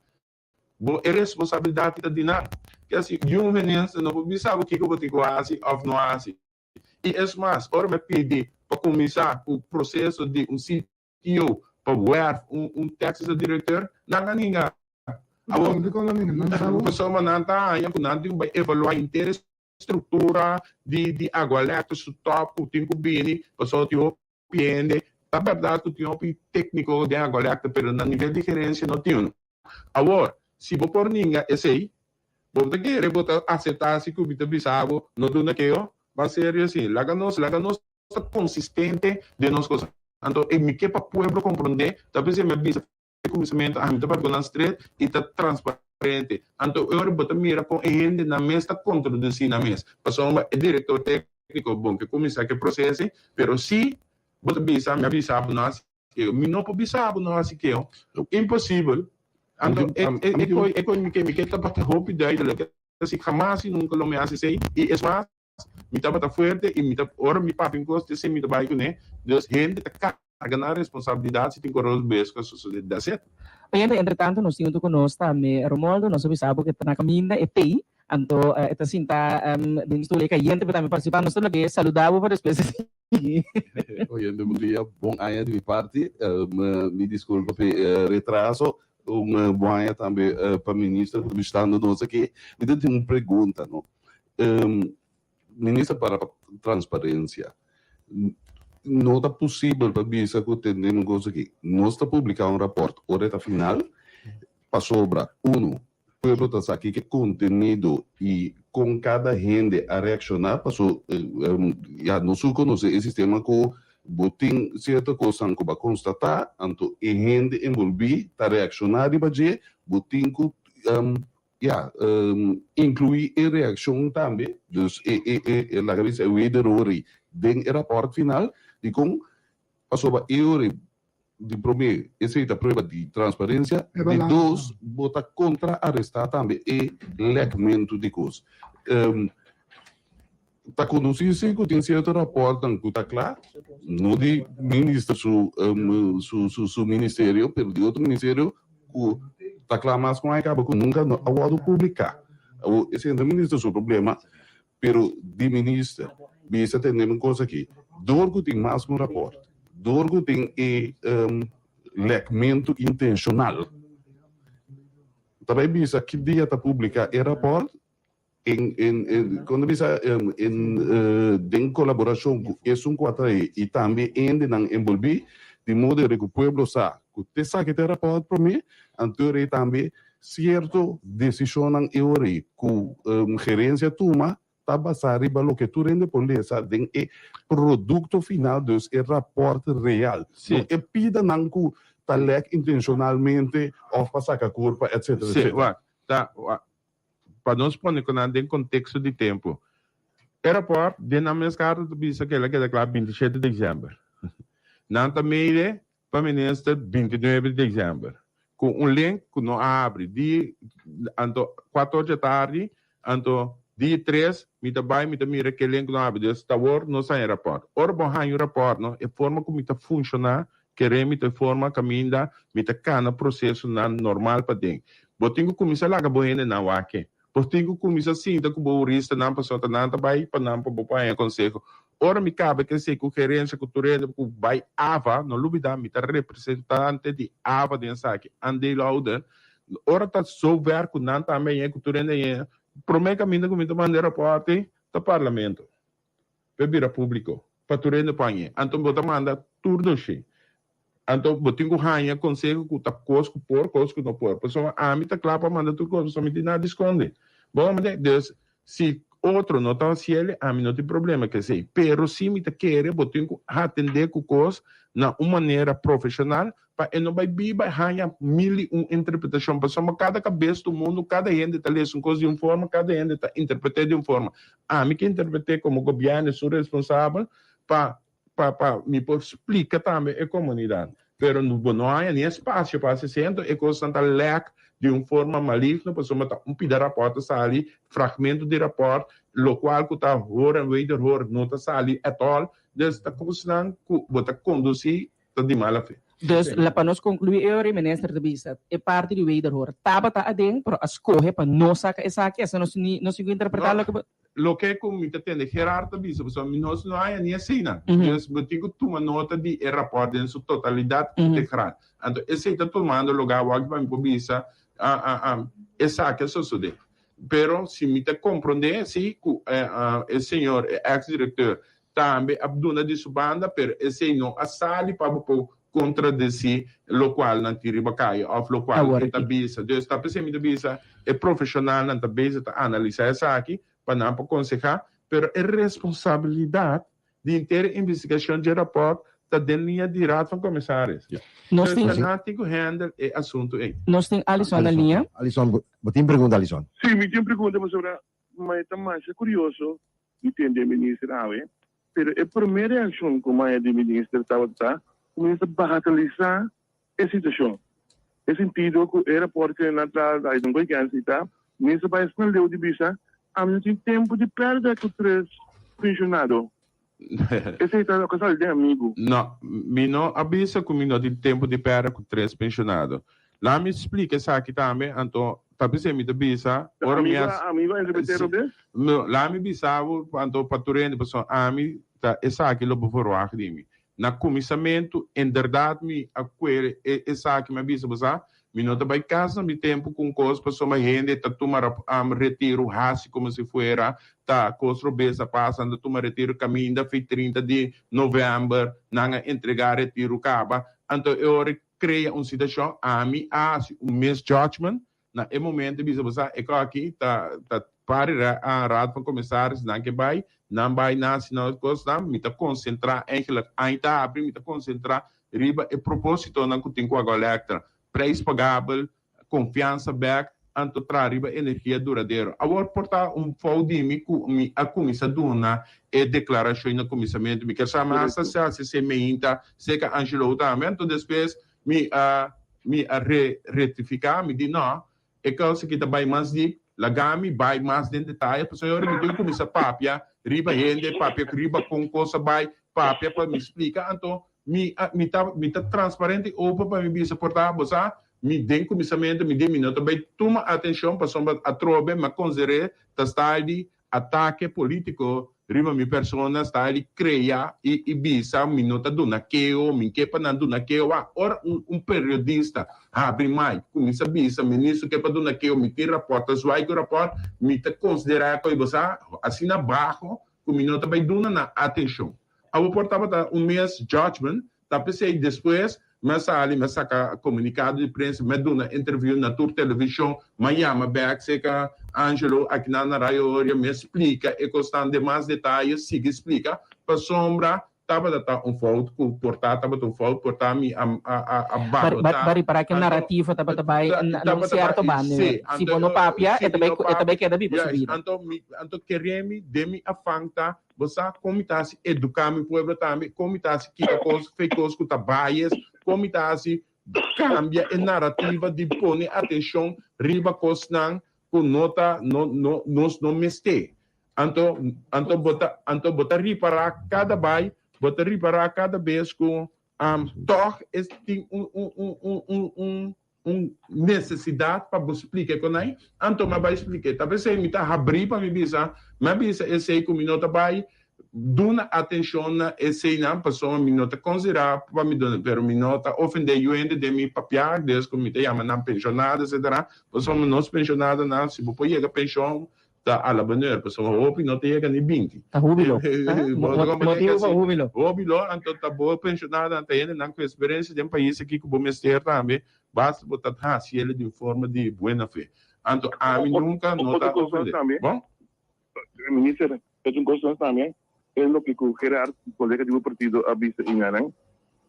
bo e responsabilidat ta di nan. Ke si yu minister no por bisa bo kiko bo tin ku hasi òf no hasi. I es mas, ora mi a pidi pa kuminsá ku proseso di un CTO pa wèrf un un tèkstische direkteur, nan a ninga. Awor, pasobra nan ta haña ku nan tin ku bai evaluá henter e Struktura di di Agualèkto su tòp ku tin ku bini pasobra tin hopi hende. Ta bèrdat ku tin hopi tékniko den Agualèkto pero na nivel di gerensia no tin unu. Awor, si bo por ninga esei, bo ta kere bo ta aseptá si ku mi ta bisa bo no duna keo? Ban serio si. Laga nos laga nos ta konsistente den nos kos. Anto e mi ke pa pueblo komprondé, ta p'esei mi a bisa E kuminsamentu ami ta papia ku nan stret i ta transparente. Anto e ora bo ta mira kon e hendenan mes ta kontradusí nan mes. Pasobra e direktor tékniko bon ke kuminsá ku e proseso, pero si bo ta bisa mi a bisa bo no hasi keo, mi no por bisa bo no hasi keo. Imposibel. Anto e e koi e koi mi ke mi ke tabata hopi duidelik. Si hamas i nunka lo mi hasi esei i es mas mi tabata fuerte i mi ta ora mi papia un kos te esei mi ta bai kuné. Dus hende ta Carga nan responsabilidad si tin coronas bes cu a sucede. That's it. Oyente, entretanto nos tin hunto cu nos tambe Romoldo, nos a bisa bo cu ta na caminda e tey. Anto e ta sinta den stoel e kayente pa tambe partisipá. Nos ta lag'é saludá bo pa despues e sigui. Oyente bon dia, bon aña di mi parti. Mi disculpa p'e retraso. Un bon aña tambe pa minister ku ta bishitando nos aki. Mi ta tin un pregunta no. Minister para pa transparencia. No ta posibel pa bisa ku tende un kos aki. Nos ta publiká un rapòrt ora e ta final pasobra uno pueblo ta sa kiko e kontenido i kon kada hende a reakshoná paso ya nos tur konosé e sistema ku bo tin sierto kosnan ku bo a konstatá anto e hende enbolbí ta reakshoná riba dje bo tin ku Ya, inkluí e reakshon tambe, dus e e e e laga bisa e wederhoor den e rapòrt final. Dikon? Pasobra e ora di promé esei ta prueba di transparensia, di dos bo ta kontraarestá tambe e lèkmentu di kos. Ta konosí si ku tin sierto rapòrtnan ku ta kla, no di minister su su su ministerio, pero di otro ministerio ku ta kla mas ku a kaba ku nunka no a wòrdu publiká. Awor esei no ta minister su problema, pero di minister bisa tende un kos aki, dor ku tin mas ku un rapòrt, dor ku tin e lèkmentu intenshonal, ta bai bisa ki dia ta publiká e rapòrt En en en kon ta bisa en den kolaborashon ku esun ku a trae i tambe hendenan enbolbí di modo ku pueblo sa ku te esaki ta e rapòrt promé anto e tambe sierto desishonnan e ora ei ku gerensia tuma ta basá riba loke tur hende por lesa den e produkto final dus e rapòrt real no e pidanan ku ta lèk intenshonalmente òf pa saka kurpa etsetera etsetera. Ta Pa nos pone ku nan den konteksto di tempu, e rapòrt den nan mes karta ta bisa ku el a keda kla 27 di desèmber. Nan ta meide pa minister 29 di desèmber ku un link ku no a habri di anto kuater dje tardi anto di tres mi ta bai mi ta mira ke link no a habri dus ta awor nos haña e rapòrt. Ora bo haña un rapòrt no e forma ku mi ta funshoná Kere mi ta e forma kaminda mi ta kana prosesonan normal paden. Bo tin ku kuminsá laga bo hendenan wak e. Bo tin ku kuminsá sinta ku bo huristanan pasobra ta nan ta bai pa nan pa bo por haña konseho. Ora mi kaba ke esei ku gerensia ku tur hende ku bai ava, no lubidá mi ta representante di ava den esaki, aandeelhouder. Ora ta zover ku nan tambe a yega ku tur hende a yega, promé kaminda ku mi ta manda e rapòrt ei ta parlamento. p'e bira públiko, pa tur hende por hañ'é. Anto bo ta manda tur doshé. Anto bo tin ku haña konseho ku ta kos ku por, kos ku no por. Pasobra ami ta kla pa manda tur kos, pasobra mi tin nada di skonde. Bo a manda? Dus, si otro no ta hasiel, ami no tin problema ku esei. Pero si mi ta kere bo tin ku atendé ku kos na un manera profeshonal pa e no bai biba i haña mil i un interpretashon. Pasobra kada kabes ta un mundu, kada hende ta lesa un kos di un forma, kada hende ta interpret'é di un forma. Ami ke interpret'é komo gobièrnu esun responsabel pa pa pa mi por splika tambe e komunidat. Pero bo no haña ni espasio pa hasi esei, anto e kosnan ta lèk di un forma maligno pasobra ta un pida rapòrt ta sali, fragmento di rapòrt, lokual ku ta hoor en wederhoor no ta sali at all. Dus ta kosnan ku bo ta kondusí ta di mala fe. Dus la pa nos conclui e ora e minister ta bisa e parti di wederhoor tabata aden pero a scoge pa no saca esaki asina nos ni nos tin cu interpreta loke bo. Loke cu mi ta tende Gerard ta bisa pasobra mi nos no haya ni asina dus bo tin cu tuma nota di e rapport den su totalidad integral anto esey ta tumando lugar awor pa mi por bisa esaki a sosode pero si mi ta compronde si cu e señor e ex directeur Tambe a duna di su banda, pero esei no a sali pa bo por contradeci locual nan tin riba caya of locual e ta bisa. Dus ta p'esei mi ta bisa e profesionalnan ta bezig ta analisa esaki pa nan por conseha, pero e responsabilidad di henter e investigacion dje rapport ta den liña di Raad van Commissaris. Nos Dus tin. ta nan tin cu handle e asunto ei. Nos tin Alison na liña. Alison, bo tin pregunta Alison? Sí, mi tin pregunta pasobra mi ta masha curioso Mi tende e minister awe, pero e prome reaccion cu maya di minister tabata ta cu minister bagatelisa e situacion. E sentido cu e rapport cu nan tra I don't go against it ta, minister bay asina leu di bisa, ami no tin tempo di perde cu tres pensionado. Esey ta loke a sali den amigo. No, mi no a bisa cu mi no tin tempo di perde cu tres pensionado. Laat mi splica esaki tambe, anto. Ta p'esei mi ta bisa, ora mi a. Ami bo a interpret'é robes? No, laat mi bisa bo, anto pa tur hende, pasobra ami ta esaki lo bo verwagt di mi. Na kuminsamentu, inderdat mi a kuere e esaki, mi a bisa bo sa, mi no ta bai kas na mi tempu ku un kos pasobra hende ta tuma retiru hasi komo si fuera ta kos robes a pasa, nan ta tuma retiru kaminda fi 30 di novèmber nan a entregá retiru kaba, anto e ora krea un situashon, ami a hasi un misjudgment Na e momento bisa bo sa e kos aki ta ta pari Raad van Commissaris nan ke bai, nan bai nan hasi nan kosnan, mi ta konsentrá eigenlijk aña ta habri mi ta konsentrá riba e propositonan ku tin ku Aqualectra, prijs pagabel, konfiansa bèk, anto traha riba energia duradero. Awor por ta un fout di mi ku mi a kuminsá duna e deklarashon na kuminsamentu, mi kier sa mi hasta si hasi esei meinta serka Angelo tambe, anto despues Mi a mi a re rectifica, mi di no, e cos aki ta bay mas diep, laga mi bay mas den detaye, pasobra ora mi tin cuminsa papia riba hende, papia riba con cos a bay, papia pa mi splica, anto mi a mi ta mi ta transparente y open pa mi bisa por ta bo sa, mi den cuminsamento mi di mi no ta bay tuma atencion pasobra atrobe mi a considere ta style di Atake politico riba mi persona sta di crea y y bisa mi no ta duna keo, mi ke pa nan duna keo. A ora un un periodista habri mic cuminsa bisa ministro ke pa duna keo, mi tin rapport, ta zwaai cu rapport, mi ta considera cu bo sa asina baho cu mi no ta bay duna nan atencion. Abo por tabata un mes judgment Ta p'esei despues mi a sali, mi a saka komunikado di prensa, mi a duna interviu na tur televishon, mi a yama bèk serka Angelo akinan na Radio Oria, mi a splika e kosnan den mas detaye, sigui splika, pasobra tabata ta un fout ku por ta tabata un fout, por ta mi a a barotá. Bo ripará ku e narrativa tabata bai na un sierto banda. Si bo no papia, e ta bai e ta bai keda biba su bida. Anto mi anto kere mi den mi afan ta Bo sa kon mi ta hasi eduká mi pueblo tambe, kon mi ta hasi kita kos, fake kos ku ta bias, kon mi ta hasi kambia e narativa di pone atenshon riba kosnan ku no ta, no, no, nos no mester. Anto, anto bo ta, anto bo ta ripará kada bai, bo ta ripará kada bes ku tòg es tin un, un, un, un, un, un, un nesesidat pa bo splika e konai, anto mi a bai splik'é. Ta p'esei mi ta habrí pa mi bisa, mi a bisa esei ku mi no ta bai duna atenshon na eseinan pasobra mi no ta konsiderá pa mi duna, pero mi no ta ofendé yu hende den mi papiá, des ku mi ta yama nan penshonado etsetera, pasobra nos penshonadonan si bo por yega penshon Ta a la bonheur, pasobra hopi no ta yega ni 20. Ta hubilo. Motibo pa hubilo. Hubilo, anto ta bo pensionadonan, ta hendenan ku eksperensia den pais aki ku bo mester tambe, basta bo ta hasi el di un forma di buena fe. Anto ami nunka no ta ofende. Bon? Minister, es un kos tambe, e loke ku Gerard, kolega di bo partido a bisa i nan,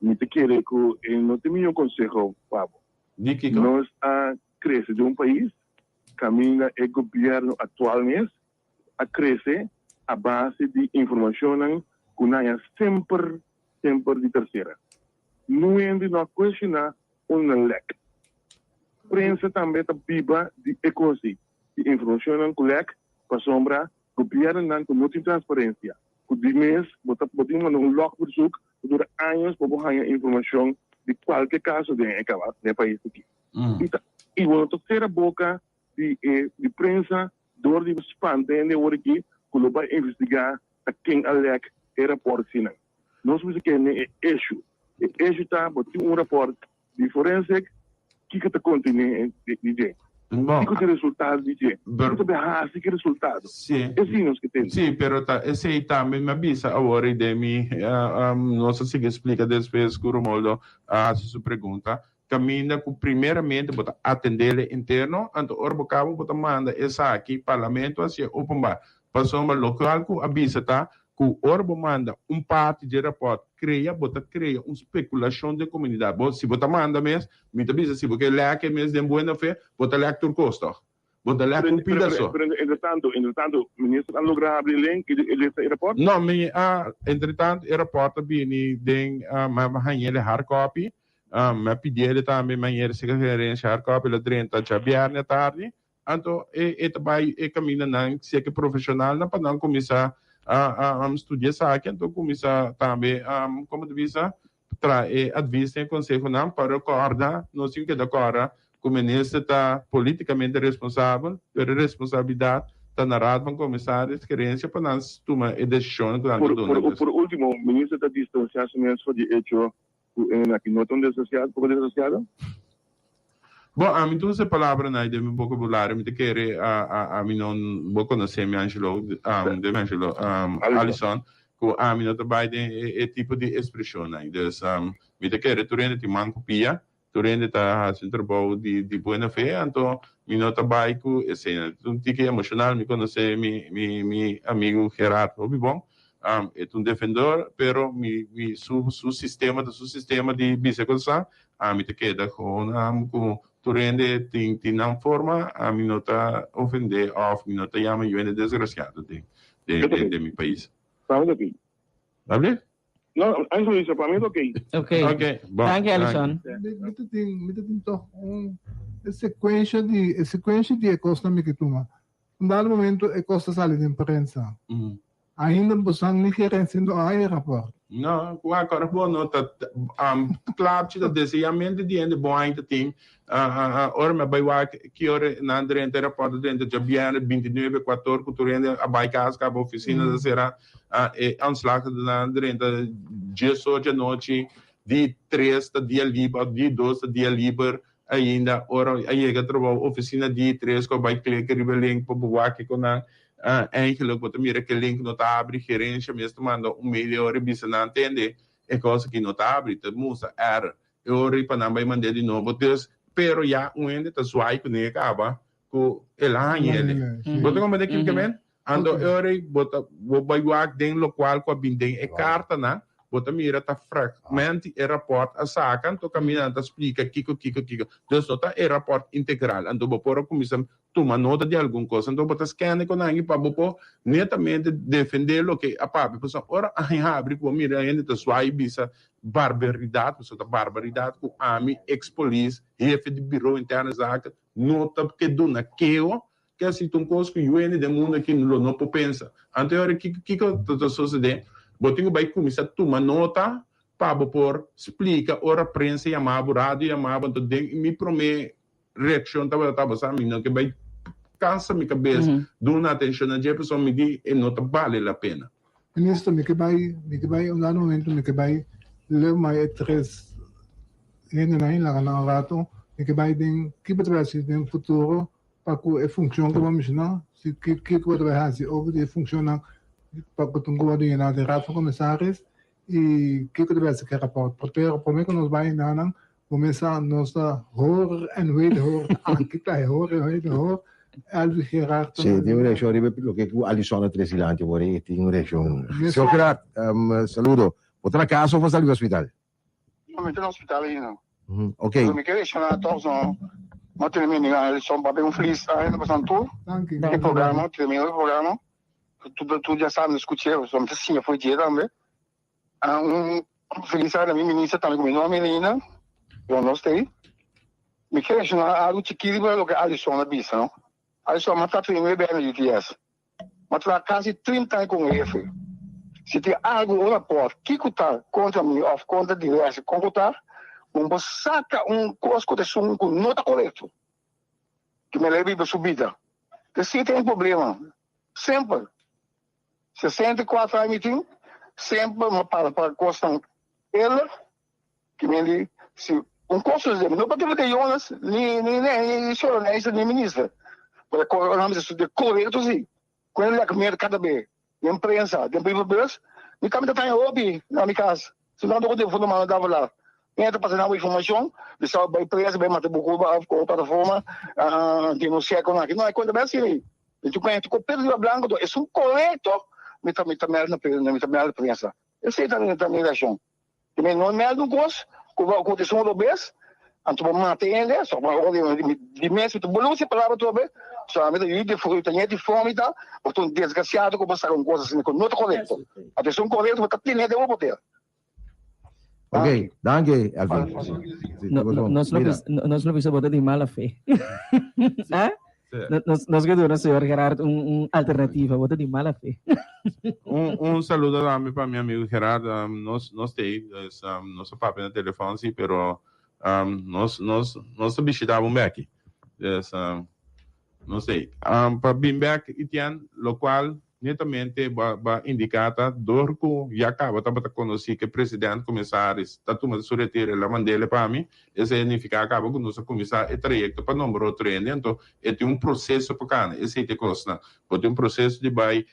mi ta kere ku e no tin miho konseho pa bo. Di kiko? Nos a krese den un pais Kaminda e gobièrnu aktual mes a krese a base di informashonnan ku nan a semper semper di tersera. Niun hende no a kuestioná unda nan lèk. Prensa tambe ta biba di e kos ei, di informashonnan ku lèk pasobra gobièrnunan ku no tin transparensia, ku di mes bo ta bo tin manda un lògverzoek ku dura años pa bo haña informashon di kualke kaso den e den e pais aki. I ta i bo no ta sera boka di e di prensa dor di spanta hende awor aki ku lo bai investigá ta ken a lèk e rapòrt sinan. Nos mester kende e issue. E issue ta bo tin un rapòrt di forensic kiko ta kontené di dje? Kiko ta e resultado di dje? Kiko ta bai hasi ku e resultado? Esei nos ke tende. Sí, pero ta esei tambe mi a bisa awor i den mi nos a sigui splika despues ku Romoldo a hasi su pregunta. Kaminda ku primeramente bo ta atendé interno, anto ora bo kaba bo ta manda esaki parlamento hasié openbaar. Pasobra lokual ku a bisa ta ku ora bo manda un parti dje rapòrt krea bo ta krea un spekulashon den komunidat. Bo si bo ta manda mes, mi ta bisa si bo ke lèk e mes den buena fe, bo ta lèk tur kos tòg. Bo ta lèk un pida so. Pero entretanto, entretanto, minister a logra habri link i lesa e rapòrt? No, mi a, entretanto e rapòrt a bini den, mi a hañ'é e hard copy. Mi a pidié tambe manera si gerencia hard copy lo drenta djabièrnè atardi, anto e e ta bai e kamindanan si ke profeshonalnan pa nan kuminsá studia esaki, anto kuminsá tambe komo ta bisa traha e advis den e konsehonan pa rekòrda, nos tin keda kòrda. ku minister ta politikamente responsabel, pero e responsabilidat ta na Raad van Commissaris, gerencia pa nan tuma e desishonnan ku nan ta duna. Por ultimo, minister ta distansiá su mes for di echo ku e aki no ta un desgraciado, poko desgraciado? Bon, ami ta usa e palabranan ei den mi bokabulario, mi ta kere ami no bo konosé mi Angelo, den mi Angelo, Alison, ku ami no ta bai den e tipo di ekspreshonnan ei. Dus, mi ta kere tur hende tin man ku pia, tur hende ta hasi un trabou di buena fe, anto mi no ta bai ku eseinan. Ta un tiki emoshonal, mi konosé mi amigu Gerard hopi bon, e ta un defendor, pero mi su sistema ta su sistema di bisa kosnan, Ami ta keda gewoon am ku tur hende tin tin nan forma, ami no ta ofende of mi no ta yama yu hende desgraciado den den den mi pais. Pa mi ta ok. Babli? No, Alison bisa pa mi ta ok. Ok. Ok, bon. Danki Alison. Mi ta tin mi ta tin toch un e secuencia di e secuencia di e cosnan mi ke tuma. Un dado momento e cos ta sali den prensa. Ainda bosan ni gerencia no a e rapport. No, cu a cora bo no ta klapchi ta deseamente di hende bo ain ta tin. Ora mi a bay wak ki ora nan drenta e rapport a drenta djabierne bintinuebe cuator cu tur hende a bay cas caba oficina ta cera e ontslag ta nan drenta diesocho anochi di tres ta dia liber of di dos ta dia liber Ainda ora a yega trabou oficina di tres cu a bay click riba e link pa bo wak kico nan eigenlijk bo ta mira cu e link no ta abri gerencia mes ta manda un mail e ora y bisa nan tende e cos aki no ta abri ta mustra error e ora y pa nan bay mand'e di nobo dus pero ya un hende ta zwaai cune caba cu el a haña ele bo ta comprende kico mi Anto e ora ei bo ta bo bai wak den lokual ku a bin den e kartanan, bo ta mira ta fragment di e rapòrt a saka, anto kaminda nan ta splika kiko kiko kiko. Dus no ta e rapòrt integral. Anto bo por a kuminsá tuma nota di algun kos. Anto bo ta skène ku nan pa bo por netamente defendé loke a papia. Pasobra ora aña habri ku bo mira hende ta swai i bisa barbaridat, pasobra ta barbaridat ku ami, eks polis, hefe di Biro Interne Zaken, no ta ke duna keo Ke a sinti un kos ku yu hende den mundu aki lo no por pensa. Anto e ora kiko kiko ta sosodé? Bo tin ku bai kuminsá tuma nota pa bo por splika ora prensa yama bo, radio yama bo. Anto den mi promé reakshon tabata tabata sa mi no ke bai kansa mi kabes duna atenshon na dje pasobra mi di e no ta bale la pena. Minister, mi ke bai, mi ke bai un dado momento mi ke bai leu mai e tres hendenan i laga nan un rato, mi ke bai den ki bo ta bai hasi den futuro pa ku e funshon ku bo a menshoná, si kiko bo ta bai hasi over di e funshonnan pa ku ta un gobierno yena den Raad van Commissaris i kiko ta bai hasi ku e rapòrt. Pero promé ku nos bai na nan, bo mes sa nos ta hoor en wederhoor, aki ta e hoor en wederhoor, Elvi Gerard ta Sí, tin un reakshon riba loke ku Alison a trese dilanti awor ei, tin un reakshon. Señor Gerard, saludo. Bo ta na kas òf bo a sali di hospital? No, mi ta na hospital ainda. Ok. Pero mi ke reacciona toch no. No tiene mi amiga Alison papia un feliz aña pa san tur. Danki. E programa, tremendo programa. Tur tur ya sabe, escuché, so mi ta siña for dje tambe. Ah, un feliz aña na mi minister tambe ku mi no a mira ainda. Pero nos ta ei. Mi ke reacciona algo chikito riba loke Alison a bisa, no. Alison, mi a ta 39 aña na UTS. M'a traha kasi trinta aña komo hefe. Si tin algu un rapòrt kiko ta kontra mi òf kontra direksha kon ku ta, bo por saka un kos ku ta esun ku no ta korekto. Ki mi a biba su bida. Te si tin un problema, semper, 64 aña mi tin, semper m'a para pa kosnan eerlijk. Ki men di, si un kos sucede, mi no por defende Jonas, ni ni ni Solenaise, ni minister. Pero e nan mester studia korekto si. Ku e lek mer kada be den prensa, den brievenbus, mi kaminda ta taña hopi na mi kas. Si nan doko telefono manda Davelaar. Mi a ta pasa nan bo informashon, mi sa bai prensa, bai mata bo kurba of ku plataforma denunsia kon aki. No, e konta bai asina ei. Mi tin ku kompleto riba blanko, esun korekto mi ta mi ta mèlda na mi ta mèlda prensa. Esei ta mi reakshon. Te men no mèldu un kos ku bo ku esun robes, anto bo mata e hende, so bo di mes mi ta bolo usa e palabra atrobe, so ami ta yu di fruta ñe di fomi ta, bo ta un desgrasiado ku bo saka un kos asina ku no ta korekto. Anto esun korekto bo ta tene den bo poder. Ok, danki Elvin. Nos nos lo bisa bo ta di mala fe. Eh? Nos nos ke duna señor Gerard un un alternativa, bo ta di mala fe. Un un saludo tambe pa mi amigo Gerard, um, nos nos t'ei, dus um, nos a papia na telefon si, pero. Nos nos nos ta bishita bo beki. Dus no sei. Pa bin bek Etienne, locual netamente bo a indica ta dor cu ya caba tabata conoci cu e president comisaris ta tuma su retiro el a mandele pa mi, esey a nifica caba cu nos a cuminsa e trayecto pa nombra otro hende, anto e tin un proceso pa cana, esey ta e cosnan. Bo tin un proceso di bay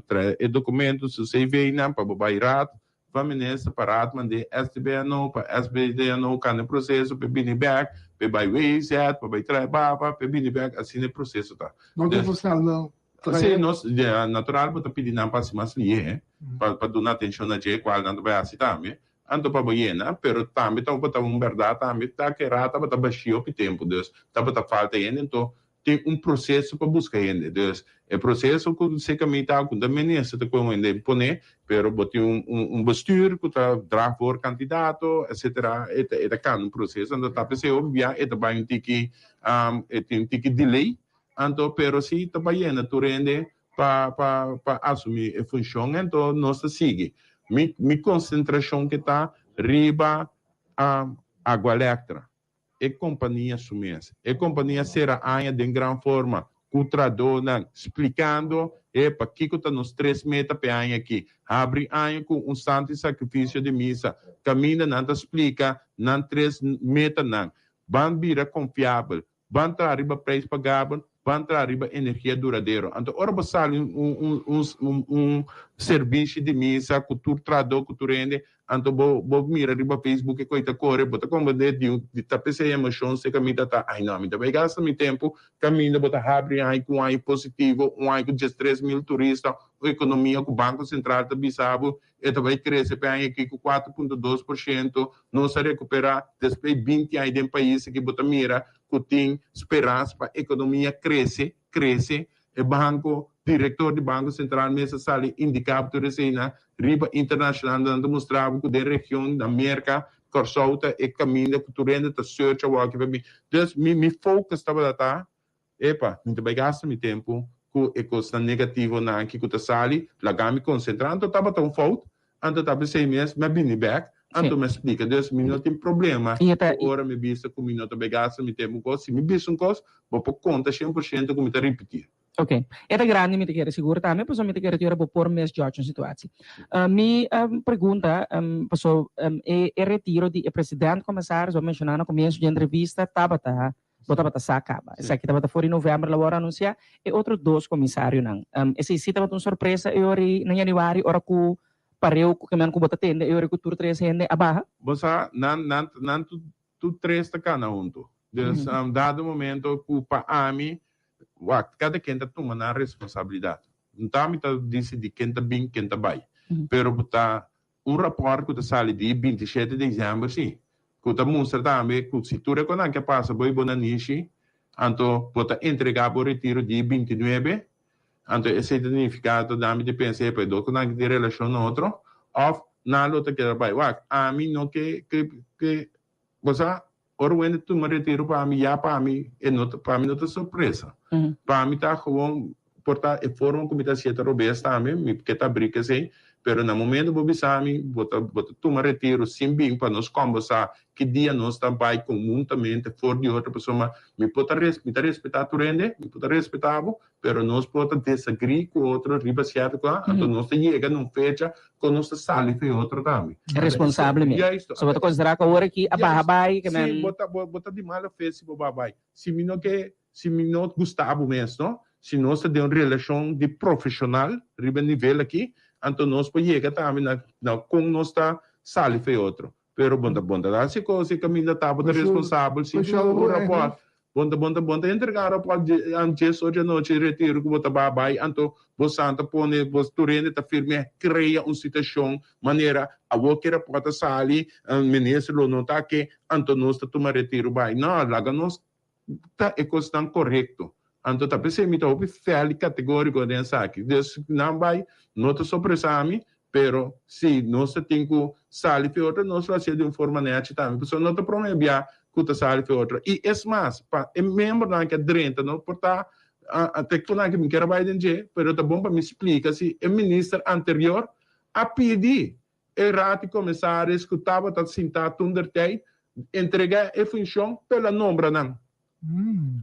trae e documento, su CV-nan pa bo bay raad Pa minister pa raad mand'é STBNO pa SBDNO kanda e proseso p'e bini bèk, p'e bai WZ, pa bai trae baba, p'e bini bèk, asina e proseso ta. No ta forzá nan trae. Sí, nos, natural bo ta pidi nan pa hasi mas lihé, pa pa duna atenshon na dje, kual nan ta bai hasi tambe, anto pa bo yena, pero tambe tabata un bèrdat tambe ta ku e raad tabata bashí hopi tempu, dus tabata falta hende, anto Tin un proceso pa busca hende. Dus, e proceso cu seca mi ta cu ta minister ta cu hende pone, pero bo tin un un bestuur cu ta draag voor candidato, etcetera. E ta e ta cana un proceso. Anto ta pesey hopi bia e ta bay un tiki e tin un tiki delay. Anto pero si ta bay yena tur hende pa pa pa asumi e funcion. Anto nos ta sigui. Mi mi concentracion ke ta riba Agualectra. E kompania su mes. E kompania sera aña den gran forma ku tradónan splikando e pakiko ta nos tres meta p'e aña aki. Habri aña ku un santu i sakrifisio di misa kaminda nan ta splika nan tres metanan, Ban bira konfiabel, ban traha riba preis pagabel, Ban traha riba energia duradero. Anto ora bo sali un un un servishi di misa ku tur trahadó ku tur hende, anto bo bo mira riba Facebook e koi ta kore, bo ta komprendé di di ta p'esei emoshon seka mi ta ta, ai no, mi ta bai gasta mi tempu kaminda bo ta habri ai ku un ai positivo, un ai ku 13,000 turista, un ekonomia ku Banko Sentral ta bisa bo e ta bai krese p'e aña aki ku 4.2%, nos a rekuperá despues 20 aña den pais aki bo ta mira ku tin speransa pa ekonomia krese, krese. E banko, direktor di Banko Sentral mes a sali indiká bo tur eseinan riba internashonal nan ta mustra bo ku den region na Merka, Kòrsou ta e kaminda ku tur hende ta search awor aki pa bin. Dus mi mi focus tabata ta, epa, mi ta bai gasta mi tempu ku e kosnan negativonan aki ku ta sali, laga mi konsentrá. Anto tabata un fout Anto ta p'esei mes mi a bini bek, anto mi a splika. Dus mi no tin problema ku ora mi bisa ku mi no ta bai gasta mi tempu kos. Si mi bisa un kos, bo por konta 100% ku mi ta ripití. Ok. E ta grandi mi ta kere sigur tambe, pasobra mi ta kere tur bo por misjudge un situatie. Mi pregunta, paso e retiro di e president commissaris, bo a menshoná na komienso di e entrevista, tabata Bo tabata sa kaba. Esaki tabata for di novèmber la wòrdu anunsiá. E otro dos komisarionan. Esei sí tabata un sorpresa e ora ei na yanüari ora ku pareu ku kemen ku bo ta tende e ora ku tur tres hende a baha? Bo sa, nan, nan, nan tur, tur tres ta kana huntu. Dus, dado momento ku pa ami, wak, kada ken ta tuma nan responsabilidat. No ta ami ta disidí ken ta bin, ken ta bai. Pero bo ta Un rapòrt ku ta sali di 27 desèmber si, ku ta mustra tambe ku si tur e konan ke pasa bo i bo nanishi, anto bo ta entregá bo retiro di 29, anto esei ta nifiká ta dami di pensa epa e dos konan ke tin relashon na otro, òf nan lo ta keda bai. Wak, ami no ke ke ke bo sa, ora un hende tuma retiro pa mi, ya pa mi e no ta pa mi no ta sorpresa. Pa mi ta gewoon Por ta e forma ku mi ta hasié ta robes tambe, mi ke ta abrí ku esei, pero na momento bo bisa mi bo ta bo ta tuma retiro sin bin pa nos kòmbersá ki dia nos ta bai konhuntamente for di otro pasobra mi por ta mi ta respetá tur hende, mi por ta respetá bo, pero nos por ta desagrí ku otro riba sierto kos, anto nos ta yega na un fecha ku nos ta sali for e otro tambe. Responsablemente. Juisto. So bo ta konsiderá ku awor aki a baha bai ke men. Si, bo ta bo ta di mala fe si bo baha bai. Si mi no ke Si mi no gusta bo mes, no? Si nos ta den un relashon di profeshonal riba e nivel aki, anto nos por yega tambe na na kon nos ta sali for e otro. Pero bon ta bon ta hasi kos e kaminda ta bo ta responsabel si tin un rapòrt. Bon ta bon ta bon ta entregá rapòrt djes ocho anochi retiro ku bo ta ba bai anto bo san ta pone bo tur hende ta firm'é krea un situashon manera awor ku e rapòrt a sali minister lo no ta ke anto nos ta tuma retiro bai. No, laga nos ta e kosnan korekto. Anto ta p'esei mi ta hopi fèl i kategóriko den esaki. Dus nan bai no ta sorpresá mi, pero si nos ta tin ku sali fi otro, nos lo hasié di un forma nèchi tambe, pasobra no ta promé bia ku ta sali fi otro. I es mas, pa e miembronan ku a drenta no por ta te ku nan ku mi kier a bai den dje, pero ta bon pa mi splika si e minister anterior a pidi E raad di komisaris ku tabata sintá toendertijd. entregá e funshon, pero el a nombra nan.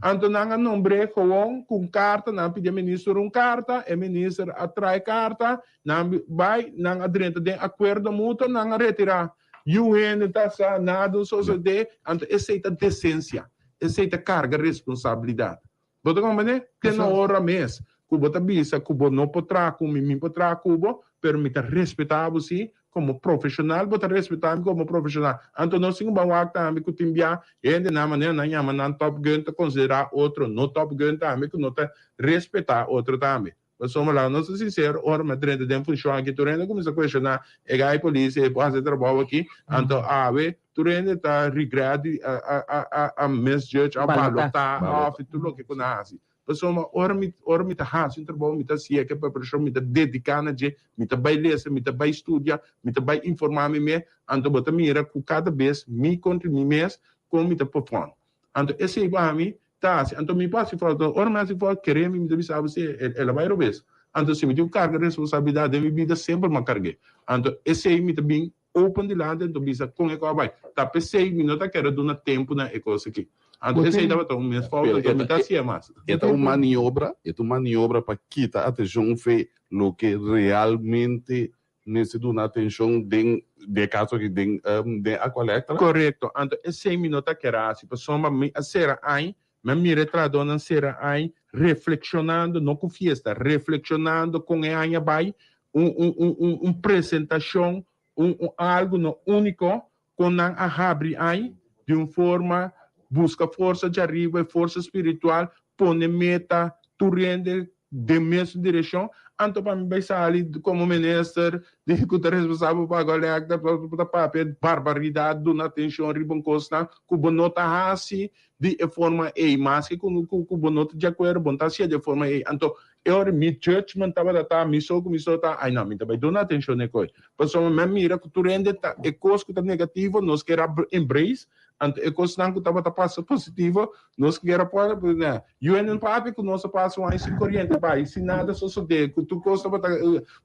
Anto nan a nombr'é gewoon ku un karta, nan a pidi e minister un karta, e minister a traha e karta, nan bai, nan a drenta den akuerdo mutuo, nan a retirá. Yu hende ta sa nada un sosodé, anto esei ta desensia, esei ta karga responsabilidat. Bo ta komprendé? Te na ora mes ku bo ta bisa ku bo no por traha ku mi, mi por traha ku bo, pero mi ta respetá bo sí komo profeshonal, bo ta respetá mi komo profeshonal. Anto nos tin ku ban wak tambe ku tin bia hendenan manera nan yama nan top gun ta konsiderá otro no top gun tambe ku no ta respetá otro tambe. Pasobra laga nos ta sinsero, ora mi a drenta den funshon aki tur hende a kuminsá kueshoná e gai polis e por hasi e trabou aki, anto awe tur hende ta regret di a a misjudge a balotá òf tur loke ku nan a hasi. Pasobra ora mi ora mi ta hasi un trabou mi ta hasié ku e preparashon, mi ta dediká na dje, mi ta bai lesa, mi ta bai studia, mi ta bai informá mi mes, anto bo ta mira ku kada bes mi kontra mi mes kon mi ta perform. Anto esei pa mi Ta hasi, anto mi por hasi fout, ora mi hasi fout, kere mi, mi ta bisa bo si el a bai robes. Anto si mi tin ku karga responsabilidat den mi bida, semper mi a karg'é. Anto esei mi ta bin open dilanti anto bisa kon e kos a bai. Ta p'esei mi no ta kere duna tempu na e kos aki. Anto esei tabata un mes fout, anto mi ta hasié mas. E ta un maniobra, e ta un maniobra pa kita atenshon fe loke realmente Mester duna atencion den den e caso aki den den Aqualectra. Corecto, anto esey mi no ta kier haci pasobra mi a cera ay, mi a mira e trahadornan cera ay reflexionando, no cu fiesta, reflexionando con e aña bay, un un un un un presentacion, un un algo no unico con nan a habri ay di un forma busca forsa djariba, e forsa spiritual, pone meta tur hende den mesun direccion, anto pa mi bay sali como minister di cu ta responsabel pa colecta ta papia barbaridad duna atencion riba un cosnan cu bo no ta haci di e forma ey maske cu bo no ta di acuerdo bo no ta hacié di e forma ey anto E ora mi judgment tabata ta mi so ku mi so ta, ai no, mi ta bai duna atenshon na e kos. Pasobra mi a mira ku tur hende ta e kos ku ta negativo nos kier a embrace, anto e kosnan ku tabata pasa positivo nos kier a pone na. Yu hende no papia ku nos a pasa un aña sin koriente bai, sin nada sosode, ku tur kos tabata,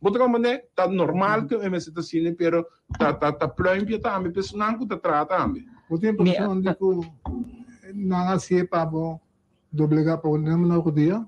bo ta komprende? Ta normal ku e mester ta asina, pero ta ta ta pluimpia tambe pa esunnan ku ta traha tambe. Bo tin impreshon di ku nan a hasié pa bo doblegá pa bo na rodia?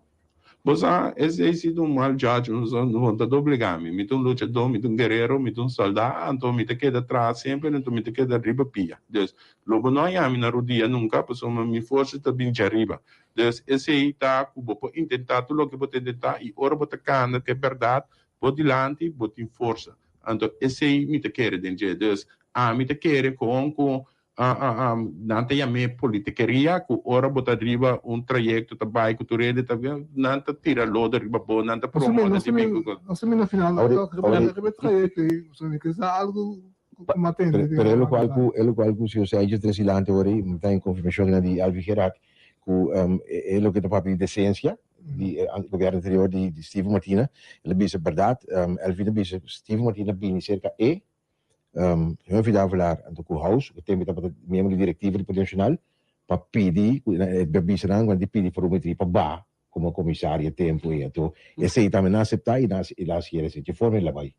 Bo sa, esei si ta un mal judgment, pasobra no ta doblegá mi. Mi ta un luchadó, mi ta un guerero, mi ta un soldá, anto mi ta keda traha semper, anto mi ta keda riba pia. Dus, lo bo no haña mi na rudia nunka, pasobra mi forsa ta bin djariba. Dus, esei ta ku bo por intentá tur loke bo ta intentá, i ora bo ta kanda ku e bèrdat bo dilanti, bo tin forsa. Anto, esei mi ta kere den dje. Dus, ami ta kere kon ku Nan ta yam'é politikeria ku ora bo ta riba un trayekto ta bai ku tur hende ta nan ta tira lodo riba bo, nan ta promoda di bin ku kos. Nos ta mira final riba e trayekto ei, pasobra mi ke sa algu ku mi a tende. Pero e lokual ku e lokual ku señor Sergio trese dilanti ora ei, mi ta en konfirmashon nan di Alvin Gerard ku e loke ta papia di desensia di e gobièrnu anterior di Steven Martina, el a bisa bèrdat, Alvin a bisa Steven Martina bini serka e Señor Vidal Velar anto ku House, ku tempu tabata miembro di direktiva di Partido Nacional, pa pidi, ku e bisa nan ku nan di pidi pa Ruben Tri pa baha komo komisario e tempu ei. Anto esei tambe nan aseptá i nan a hasi esei. Dje forma el a bai.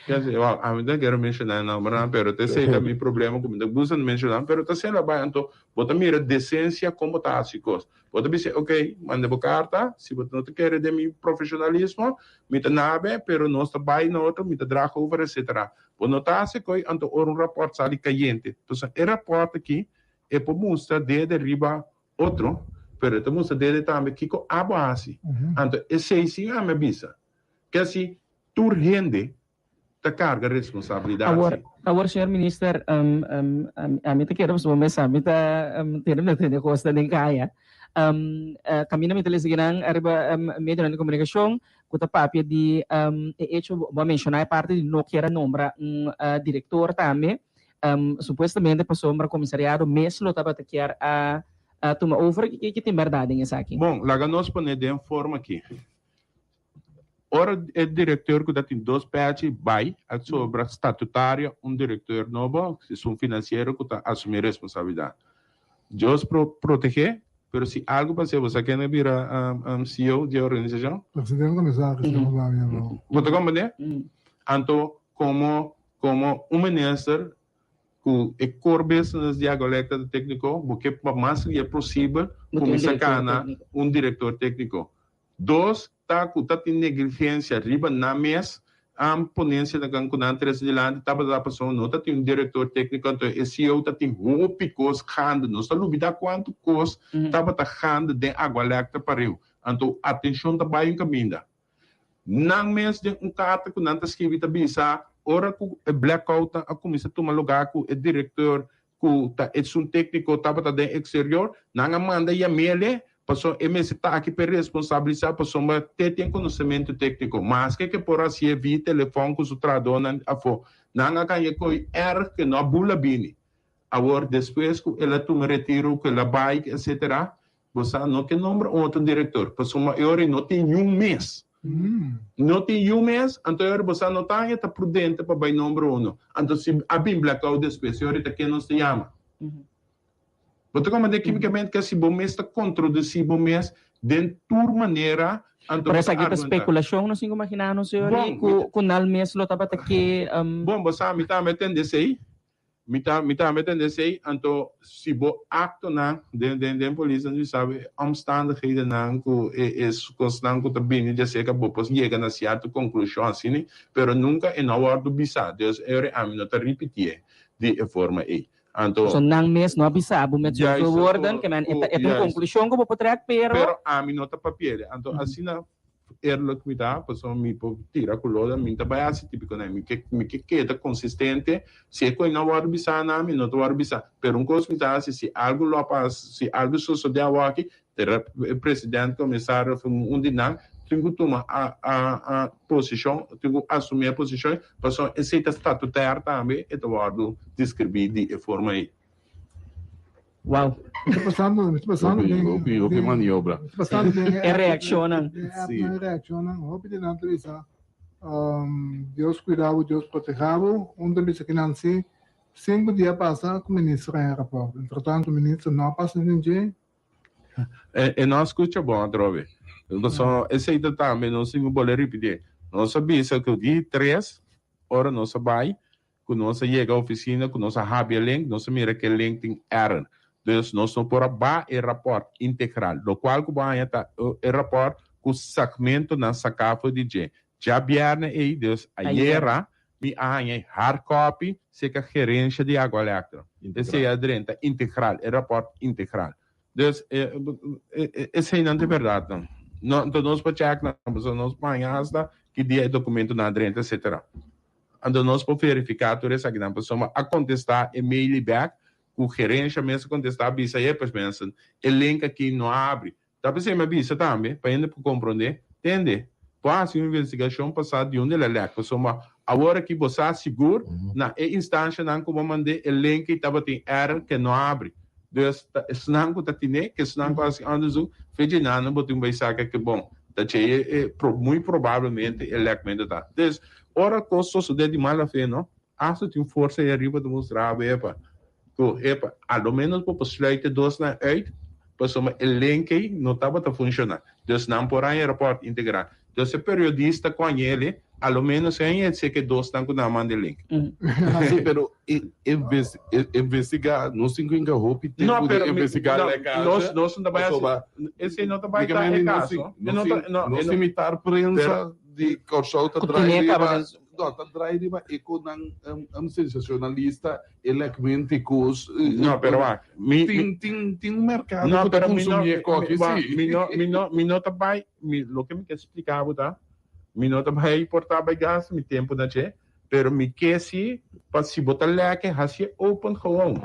Kese, wèl, ami ta kere menshoná e nòmbernan, pero ta esei ta mi problema ku mi ta gusta di menshoná, pero ta asina bai. Anto bo ta mira desensia kon bo ta hasi kos. Bo ta bisa, ok, manda bo karta, si bo no ta kere den mi profeshonalismo, mi ta nabe, pero nos ta bai na otro, mi ta draag over, etcetera. Bo no ta hasi koe, anto ora un rapòrt sali kayente. Pasobra e rapòrt aki, e por mustra dede riba otro, pero e ta mustra dede tambe kiko abo a hasi. Anto esei si ami a bisa, ke asi tur hende ta carga responsabilidad Awor, si. awor señor minister, ami ta kere pasobra bo mes sa mi ta tene mi ta tene cosnan den caya. Caminda mi ta lesa kinan ariba medionan di comunicacion cu ta papia di e hecho, bo a menciona e parti di no kier a nombra un director tambe, supuestamente pasobra comisariado mes lo tabata kier a tuma over. Ki tin berdad den esaki? Bon, laga nos pone den forma aki. Ora e directeur cu ta tin dos pechi bay a sobra statutario un directeur nobo, esun financiero cu ta asumi responsabilidad. Dios pro protege, pero si algo pasa bo sa ken a bira CEO di e organisacion? Presidente comisario, si no mi error. Bo ta comprende? Anto como como un minister. Ku e core business di Aqualectra ta tékniko, bo ke pa mas lia posibel Bo tin un kuminsá direktor kana tékniko. un direktor tékniko. Dos ta ku ta tin negligensia riba nan mes, am ponensia na kan ku nan trese dilanti tabata pasobra no ta tin un direktor tékniko anto e ceo ta tin hopi kos gande. Nos ta lubidá kuantu kos tabata gande den Aqualectra pareu. Anto atenshon ta bai un kaminda. Nan mes den un karta ku nan ta skibi ta bisa ora ku e blackoutnan a kuminsá tuma lugá ku e direktor ku ta esun tékniko tabata den eksterior, nan a manda yam'ele pasobra e mester ta aki p'e responsabilisá pasobra te tin konosementu tékniko. Maske ke por hasié via telefòn ku su trahadónan afó, nan a kaña ko'i erg ke no a bula bini. Awor despues ku el a tuma retiro, ku el a bai, etcetera, Bo sa no ke nombra un otro director, pasobra e ora ei no tin niun mes. No tin niun mes, anto e ora bo sa no ta haña ta prudente pa bai nombra uno. Anto si a bin blackout despues, e ora ei ta ken nos ta yama? Bo ta komprende kimikamente ke si bo mes ta kontrodusi bo mes den tur manera, anto Pero bo ta esaki ta argumenta. spekulacion, nos tin ku imagina nos e ora ei Bon, ku mi ta. ku nal mes lo tabata ke. Bon, bo sa mi tambe tende esei. Mi ta mi tambe tende esei, anto si bo actonan den den den polis nan sa e omstandighedennan cu e e cosnan cu ta bini djacerca bo por yega na cierto conclusion asina, pero nunca e no a wordo bisa, dus e ora ami no ta ripitié di e forma ei. Anto. So nan mes no a bisa bo met zoveel Juist, woorden, ke men e ta e ta un juist. conclusion cu bo por trek, pero. Pero ami no ta papi'e, anto asina Eerlijk mi ta, pasobra mi por tira ku loda, mi ta bai hasi típiko nan. Mi ke mi ke keda konsistente, si e kos no a wòrdu bisá na mi, no ta wòrdu bisá. Pero un kos mi ta hasi, si algu lo a pasa, si algu sosodé awòki, tera e president, komisario òf un di nan tin ku tuma a a a posishon, tin ku asumí e posishon, pasobra esei ta statutair tambe, e ta wòrdu deskribí di e forma ei. Wow. Mi ta pasando, mi ta pasando Hopi, den, hopi, hopi den, maniobra. mi ta pasando den E reaccionnan. Den app Sí. nan reaccionnan, hopi di nan ta bisa, um, Dios cuida bo, Dios proteha bo. Un ta bisa ki nan si, cinco dia pasa cu minister a haña rapport. Entretanto minister no a pasa den dje. E, e no a scucha bon atrobe. Pasobra esey ta tambe nos tin cu bolbe ripiti. Nos a bisa cu di tres ora nos a bay, Ku nos a yega ofisina ku nos a habia link, nos a mira ku e link tin error. Dus nos no por a baha e rapòrt integral. Lokual ku bo haña ta e rapòrt ku segmentonan saká for di dje. Djabièrnè ei, dus ayera, mi a haña e hard copy serka gerensha di Aqualectra. Esei a drenta integral, e rapòrt integral. Dus eseinan ta e bèrdatnan. No, anto nos por chèk nan, pasobra nos por haña asta ki dia e dokumentonan a drenta, etcetera. Anto nos por verifiká tur esakinan pasobra a kontestá e mail bèk ku gerensha mes a kontestá bisa e pues mensen e link aki no a abri. Ta p'esei mi a bisa tambe pa hende por komprondé, tende, por hasi un investigashon pa sa di unda el a lèk pasobra awor aki bo sa sigur na e instanshanan ku bo mand'é e link ei tabatin error ke no a abri. Dus ta esnan ku ta tine ke esnan ku a hasi onderzoek fecha ei nan bo tin bai saka ke bon ta dje e muy probablemente e lèkmentu ta. Dus Ora kos sosodé di mala fe no, asta tin forsa ei ariba ta mustra bo epa ku epa a lo menos bo por sluit e dosnan uit pasobra e link ei no tabata funshoná. Dus nan por haña e rapòrt integrá. Dus e periodista ku haña el a lo menos e haña esei ku e dosnan ku nan a manda e link. Sí, pero e investigá nos tin ku hinka hopi tempu di investigá lèkasha. Nos nos no ta bai hasi esei no ta bai ta e kaso. Nos tin mitar prensa. Di Kòrsou ta draai riba, no, ta draai riba e ku nan um sensacionalista e lèkmente kos. No, pero wak, mi, Tin, tin, tin un merkado No, ku ta pero mi no, konsumí e koki, wak, sí. mi no, mi no, mi no ta bai, mi, loke mi ke splika bo ta, mi no ta bai portá bai gasta mi tempu na dje, pero mi ke si pa si bo ta lèk e hasié open gewoon.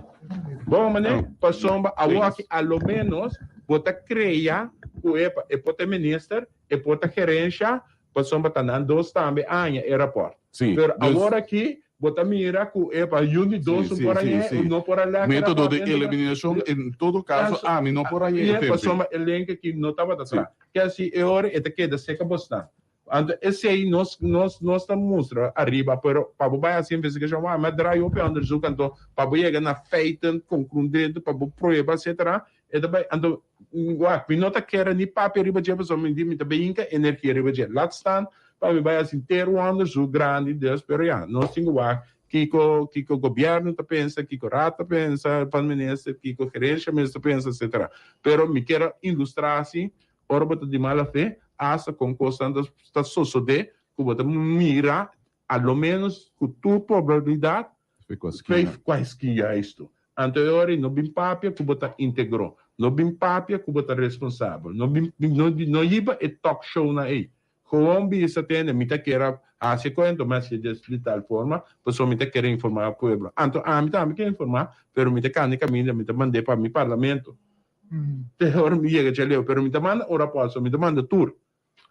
Bon, mane, pasobra awoki a lo ménos bo ta krea ku epa, e por ta e minister, E por ta gerensha, pasobra ta nan dos tambe a haña e rapòrt. Sí, Pero dus. awor aki bo ta mira ku epa yun di dos Sí, un sí, por sí, hañ'é, sí. un no por a lèk e Método rapòrt de entra. eliminashon, en todo kaso ami no por hañ'é Ie, tempe. pasobra e link aki no tabata Sí. tra. Ke asi e ora e ta keda seka bosnan. Anto esei nos nos nos ta mustra ariba, pero pa bo bai hasi investigashon bo a mi a draai hopi onderzoek anto pa bo yega na feiten konkludente pa bo prueba etcetera E ta bai, anto, wak, mi no ta kere ni papia riba dje pasobra mi di mi ta bai hinka energia riba dje. Laat staan pa mi bai hasi ter un onderzoek grandi dus, pero ya, nos tin ku wak kiko kiko gobièrnu ta pensa, kiko Raad ta pensa van Minister, kiko gerencia mes ta pensa etcetera. Pero mi kier a ilustra si ora bo ta di mala fe hasta kon kosnan ta ta sosode ku bo ta mira a lo menos ku tur probabilidat Vijf kwestie juisto. Anto e ora ei no bin papia ku bo ta integro, no bin papia ku bo ta responsabel, no bin no no hiba e talk shownan ei. Gewoon bisa tende mi ta kier a hasi e kuento, mi hasié des di tal forma pasobra mi ta kier informá pueblo. Anto ami tambe kier informá, pero mi ta kanda e kaminda, mi ta mand'é pa mi parlamento. Te ora mi yega djaleu, pero mi ta manda un rapòrt, so mi ta manda tur.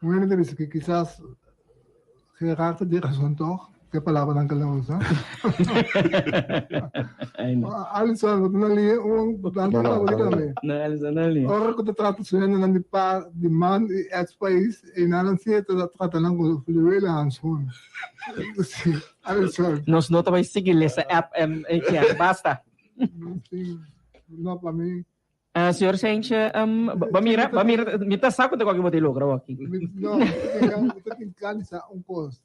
Un hende ta bisa ku kisas Gerard ta di rason tòg ku e palabranan ku el a usa. Alison, bo ta na liña un tantu palabra di tambe. No, Alison na liña. Ora ku ta trata su hendenan di pa di man i èts pais, einan si e ta trata nan ku fluwelen handschoen. Si, Alison. Nos no ta bai sigui lesa app, basta. Si, no pa mi. Señor Sentje, ba mira, ba mira, mi ta sa ku ta koke bo ta logra awaki. No, mi ta tin kansa un kos,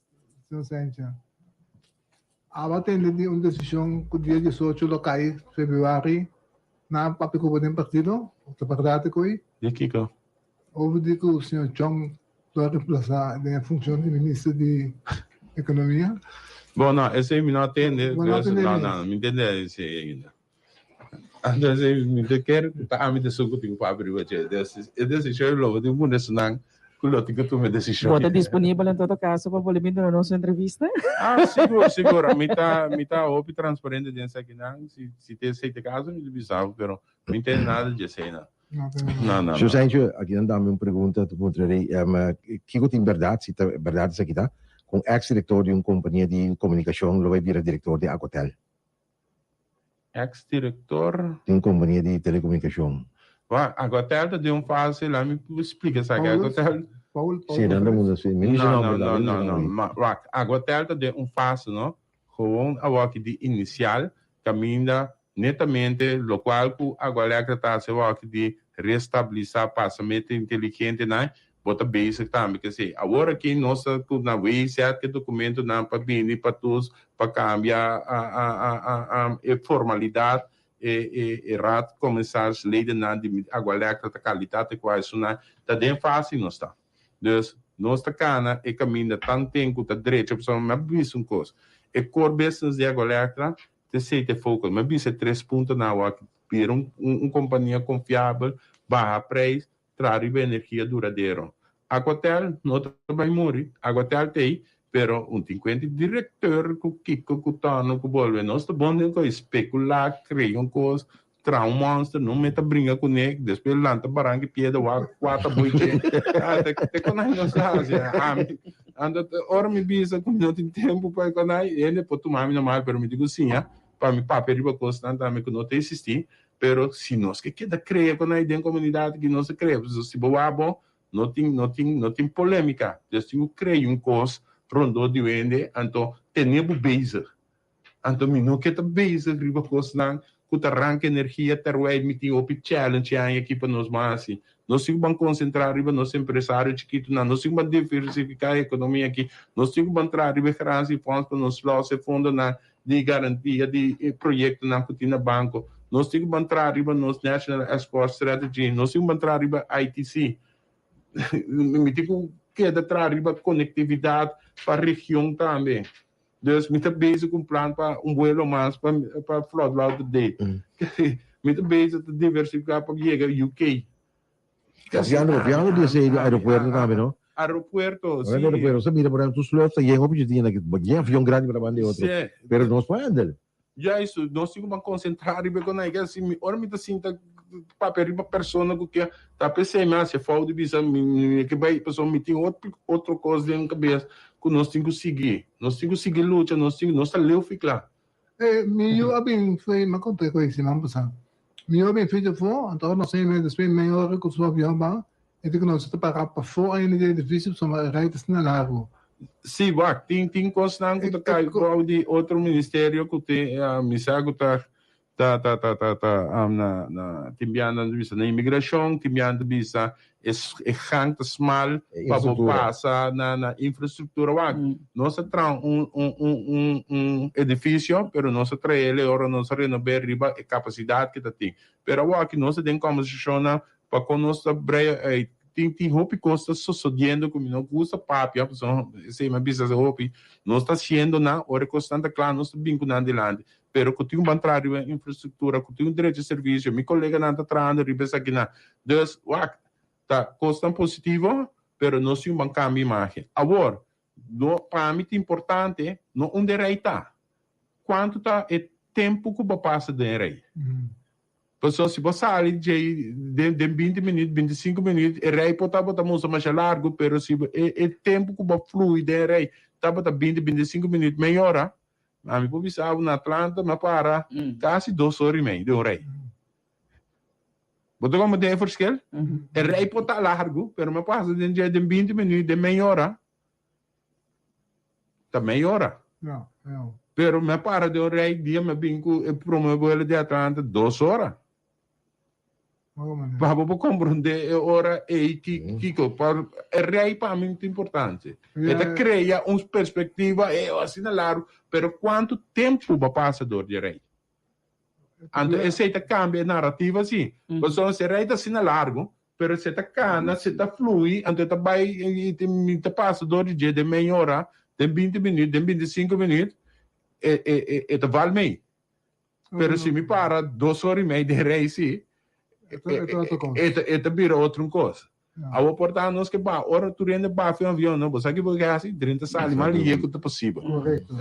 señor Sentje. Aba tende di un desishon ku dia 18 lo kai februari na papia ku bo den partido, ta bèrdat ku ei? Di kiko? Over di ku señor Chong lo a remplasá den e funshon di minister di ekonomia? Bon, no, esei mi no a tende. Bo no a tende No, mes? no, mi tende esei ainda. Entonces mi ta kere ku ta ami esun ku tin ku papia riba dje. Dus e desishon lo bo tin pone esunnan ku lo tin ku tuma e desishon. Bo ta disponibel en todo kaso pa bolbe bini duna nos un entrevista? Ah, sigur, sigur. Mi ta, mi ta hopi transparente den esakinan. Si, si ta esei ta e kaso mi ta bisa bo, pero mi no tene nada dje eseinan. No, no, Señor no. Sancho, aki nan dame un pregunta, ta puntra rei, kiko tin berdad, si ta berdad esaki ta, ku un ex director di un kompania di komunikashon lo bai bira director di Aquatel? Ex director. Di un compania di telecomunicacion. Wak, Aquatel ta den un fase, laat mi splica esaki. Aquatel. Paul, Paul Sí, nan ta mundo sí. Mi dice No, nombre, no, la, mi no, dice no, no. nombre. Ma, wak, Aquatel ta den un fase, no? Gewoon awaki di inicial, caminda netamente locual cu Aqualectra ta haci awaki di restabilisa pasa meta inteligente nan, Bo ta bezig tambe ku esei. Awor aki nos ta ku na WZ ku e dokumentonan pa bini pa tus pa kambia e formalidat e e e raad commissaris ledennan di Agualectra ta kalidat e kua esunnan ta den fase nos ta. Dus nos ta kana e kaminda tanten ku ta drecha pasobra mi a bisa un kos e core business di Agualectra ta esei ta e focus. Mi a bisa e tres puntonan awor aki bira un un kompania konfiabel baha prijs traha riba energia duradero. Aquatel no ta bai muri, Aquatel ta ei, pero un tin cuenta di directeur cu kico cu tono cu bolbe. Nos ta bon den coy specula, crea un cos, traha un monster, no meta bringa cune, despues lanta baranca y piedra wak cua ta boy dje. Ah, te, te conai nos ta haci. Ami, anto ora mi bisa cu mi no tin tempo pa e conai, hende por tuma mi normal, pero mi tin cu siña pa mi papia riba cosnan tambe cu no ta existi. Pero si nos ke keda krea ku nan den komunidat aki nos ta krea pasobra si bo wak bo no tin no tin no tin polemika dus tin ku krea un kos rondó di wende anto tene bo bezig anto mi no ke ta bezig riba kosnan ku ta ranka energia terwijl mi tin hopi challenge e aña aki pa nos ban hasi nos tin ku ban konsentrá riba nos empresario chikitunan nos tin ku ban diversifiká e ekonomia aki nos tin ku ban traha riba e garantie fonds pa nos lòs e fondonan di garantia di e proyectonan cu tin na banco. Nos tin cu ban traha riba nos National Export Strategy, nos tin cu ban traha riba ITC. Mi tin cu keda traha riba conectividad pa region tambe. Dus mi ta bezig cu un plan pa un vuelo mas pa pa Fort Lauderdale. Mi ta bezig ta diversifica pa yega UK. Papiando, papiando di esei di aeropuerto tambe, no? Aeropuerto, si. Aeropuerto, sa mira, por ejemplo, tu slof ta yen hopi dje dia, yen avion grandi para banda e otro. Si. Pero nos por handle. Juist, nos tin ku ban konsentrá riba e konai. Ke si mi, ora mi ta sinta papia riba persona ku ke, ta p'esei mi hasi fout di bisa mi mi ke bai, pasobra mi tin otro otro kos den kabes ku nos tin ku sigui. Nos tin ku sigui lucha, nos tin, nos ta leu fikla. E, mi yu a bin fei, mi a konta e kos siman pasá. Mi yu a bin fei djafó, anto ora nos a yega despues di mei ora ku su avion ba, e di ku nos ta pará pafó ainda di edifisio pasobra e rei ta asina largu. Sí, wak, tin tin kosnan ku ta kai bou di otro ministerio ku tin, mi sa ku ta. Ta ta ta ta ta na na tin biaha nan ta bisa na imigrashon, tin biaha nan ta bisa e e gang ta smal pa bo pasa na na infrastruktura. Wak, nos a traha un un un un un edifisio, pero nos a traha el e ora nos a renob'é riba e kapasidat ke ta tin. Pero awor aki nos ta den kòmbersashonnan pa kon nos ta brea ei. Tin tin hopi kos ta sosodiendo ku mi no gusta papia, pasobra esei mi a bisa hopi. Nos ta hasiendo nan, ora e kosnan ta kla nos ta bin ku nan dilanti. Pero ku tin un ban traha riba infrastruktura, ku tin un derecho servisio, mi koleganan ta trahando riba esakinan. Dus, wak, ta kosnan positivo, pero nos tin un ban kambia imagen. Awor, no, pa mi ta importante, no unda e rei ta, kuantu ta e tempu ku bo pasa den e rei. Pasobra si bo sali djei den den binti minüt, bintisinku minüt, e rei por tabata mustra masha largu, pero si e e tempu ku bo flui den e rei tabata binti, bintisinku minüt, mei ora, Ami por bisa bo na Atlanta mi a para kasi dos ora i mei den un rei. Bo ta como den e verschil? E rei por ta largu, pero mi a pasa den dje den binti minuut, den mei ora. Ta mei ora. Pero mi a para den un rei dia mi a bin ku e prome vuelo di Atlanta dos ora. Pa bo por comprende e ora ei kiko pa e rei pa mi ta importante. E ta crea un perspectiva e asina largo, pero cuanto tempo bo a pasa door di e rei? Anto esei ta cambia e narrativa si. Pasobra si e rei ta asina largo, pero si e ta cana, si e ta flui, anto e ta bay i ta pasa door di dje den mei ora, den binti minuut, den binticinco minuut, e ta val mei. Pero si mi para dos ora i mei den rei si, e ta bira otro un kos. Awor por ta nos ke ba, ora tur hende ba fi un avion, no, bo sa ki bo ke hasi? Drenta sali mas lihe ku ta posibel.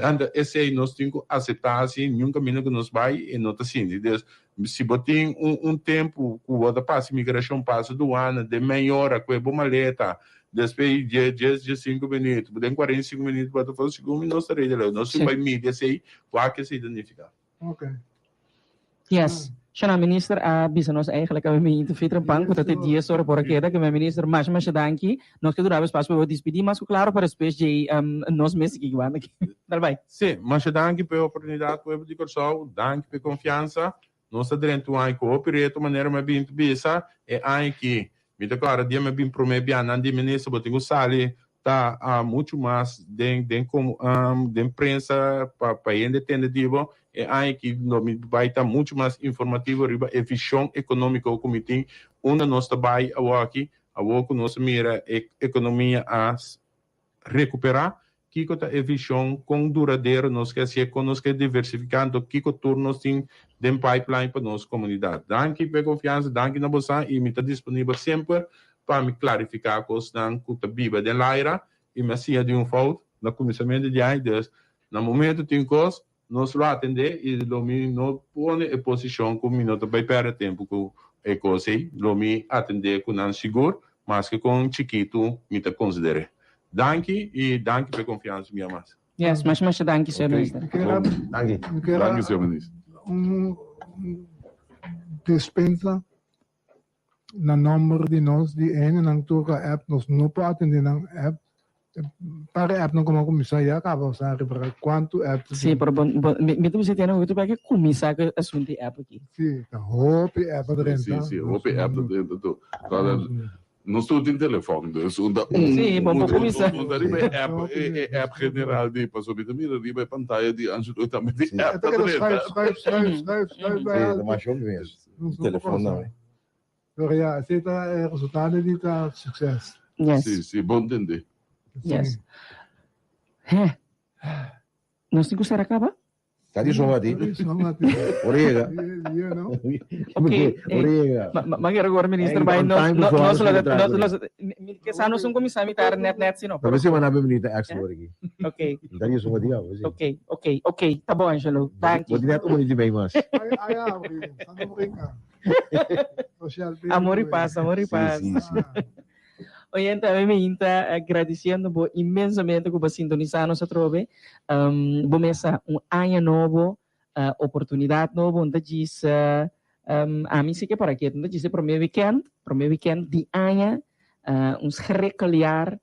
Anto esei nos tin ku aseptá asi, niun kaminda ku nos bai e no ta sinti. Dus, si bo tin un un tempu ku bo ta pasa imigrashon, pasa duana den mei ora, kue bo maleta, despues dje djes djesinku minüt, den kuarenta i sinku minüt bo ta for, segun mi nos ta rei di leu. Nos tin bai midi esei, wak esei ta nifiká. Ok. Yes. Shana minister a bisa nos eigenlijk awe mi interview trempan ku ta te dies ora por a keda ke mi minister masha masha danki. Nos ke dura espacio pa bo dispidi mas ku klaro pa despues djei nos mes sigui wanda aki. Dal bai. Sí, masha danki pa e oportunidat pueblo di Kòrsou, danki pa e konfiansa. Nos ta drenta un aña ku hopi reto manera mi a bin ta bisa e aña aki. Mi ta kòrda dia mi a bin promé bia nan di minister bo tin ku sali ta muchu mas den den den prensa pa pa hende tende di bo. E aña aki lo mi bai ta muchu mas informativo riba e vision economico ku mi tin unda nos ta bai awoki, awor ku nos a mira e economia a recuperá, kiko ta e vision, kon duradero nos ke hasié, kon nos ke diversifiká, anto kiko tur nos tin den pipeline pa nos komunidat. Danki pa e konfiansa, danki na bosan i mi ta disponibel semper pa mi klarifiká kosnan ku ta biba den laira i mi a siña di un fout na kuminsamentu di aña, dus na momentu tin kos nos lo atendé i lo mi no pone e posishon ku mi no ta bai pèrdè tempu ku e kos ei, lo mi atendé ku nan sigur, maske kon chikitu mi ta konsider'é. Danki i danki pa e konfiansa mi a mas. Yes, masha masha danki, señor Minister. Danki. Danki, señor Minister. Un despensa na nomber di nos di hendenan tur ku a app nos no por atende nan app par e appnan como a cuminsa ya caba bo sa riba cuanto app ta Sí, pero bon, bon, mi, mi ta bisa tiene hopi pa ke cuminsa ku asunto di app aki. Sí, ta hopi app a drenta. Sí, sí, hopi app ta drenta tur. Nos tur tin telefòn, dus un ta un Sí, bo por cuminsa. Un ta riba e app, e app general di pasobra mi ta mira riba e pantaya di Angelo tambe tin app ta drenta. Schuif, schuif, schuif, schuif, schuif bij Sí, alto. ta masha hopi mes. Nos no por Telefòn cosa. tambe. Pero ya, esei ta e resultado di ta succes. Yes. Sí, sí, bon tende. Yes. Hè. Nos tin cu sera caba? Ta di son ati. Ora yega. Ok. Ora yega. Ma quiero agora minister bai nos nos nos mi ke sa nos un comisa mitar net net sino. Pero si mana be minita ex por aki. Ok. Ta di son ati awo si. Ok, ok, ok. Ta bon Angelo. Danki. Bo tin net un minuut y mei mas. Ay ay, ay, brinca. Amor y paz, amor y paz. Si, si, si. Oyente, ami mi hinta gradiciendo bo inmensamente cu bo a sintonisa nos atrobe. Bo mesa un aña nobo, oportunidad nobo, un ta djis, ami si ke por aki, un ta djis e prome weekend, prome weekend di aña, un schrikkeljaar,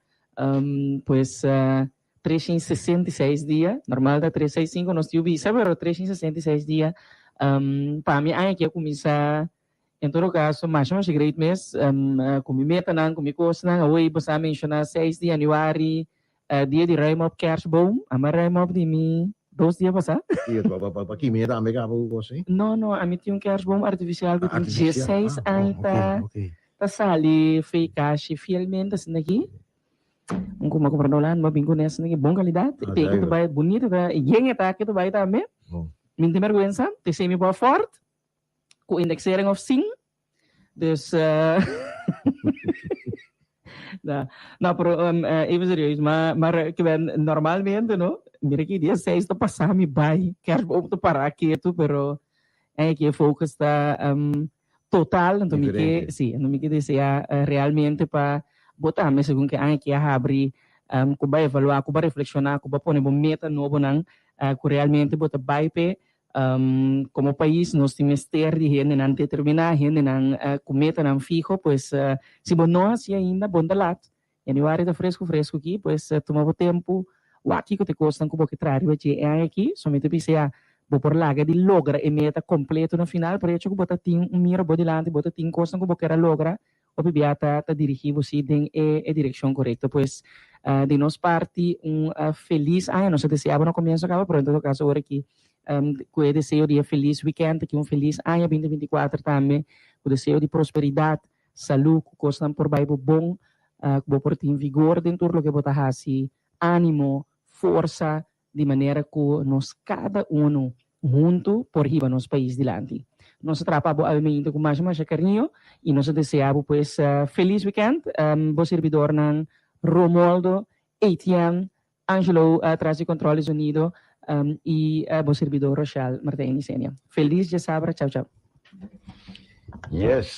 pues 366 dia, normal ta 365 nos tin bisa, pero 366 dia. Pa mi aña aki a kuminsá en todo kaso masha masha great mes ku mi metanan, ku mi kosnan. Awor bo sa menshoná seis di yanüari dia di ruim op kerstboom. Ama ruim op di mi dos dia pasá. I pa ki meta tambe kaba ku kos ei? No, no, ami tin un kerstboom artifisial ku tin diesseis aña ta ta sali fei kashi fielmente asina aki. Un kuma kumpra na Holanda, mi a bin kuné asina aki bon kalidat. Te ke ta bai bunito ta yen e ta ke ta bai tambe. Mi no tin bèrgwensa, te semi por afòrt ku indexering of sin. Dus no, no, pero even serieus, maar, maar ik ben normalmente, no, mira ki dia 6 ta pasa mi bai, kerstboom ta para ketu, pero eigenlijk je focus ta total, anto mi ke, si, anto mi ke desea realmente pa bo tambe segun ke aña ki a habri, ku bo a evalua, ku bo a reflexiona, ku bo a pone bo meta nobonan, ku realmente bo ta bai p'e. Komo pais nos tin mester di hendenan determiná, hendenan ku metanan fiho, pues si bo no hasi ainda bon ta lat. Yanüari ta fresku fresku aki, pues tuma bo tempu, wak kiko ta e kosnan ku bo ke traha riba dje e aña aki. So mi ta bisa ya, bo por laga di logra e meta kompleto na final, pero hecho ku bo ta tin un mira bo dilanti, bo ta tin kosnan ku bo ker a logra, Hopi bia ta ta dirigí bo sí den e e direkshon korekto. Pues, di nos parti un felis aña. Nos a deseá bo na komienso kaba, pero en todo kaso ora ki ku e deseo di e felis wikènt aki un felis aña binti 24 tambe, ku deseo di prosperidat, salú, ku kosnan por bai bo bon, ku bo por tin vigor den tur loke bo ta hasi, ánimo, forsa, di manera ku nos kada unu huntu por hiba nos pais dilanti. Nos a trapa bo awe mainta ku masha masha kariño i nos a desea bo pues felis wikènt. Bo sirbidornan Romoldo, Etienne, Angelo tras di control di sonido i bo sirbidor Rochelle Martijn Isenia. Felis djasabra. Chau chau. Yes.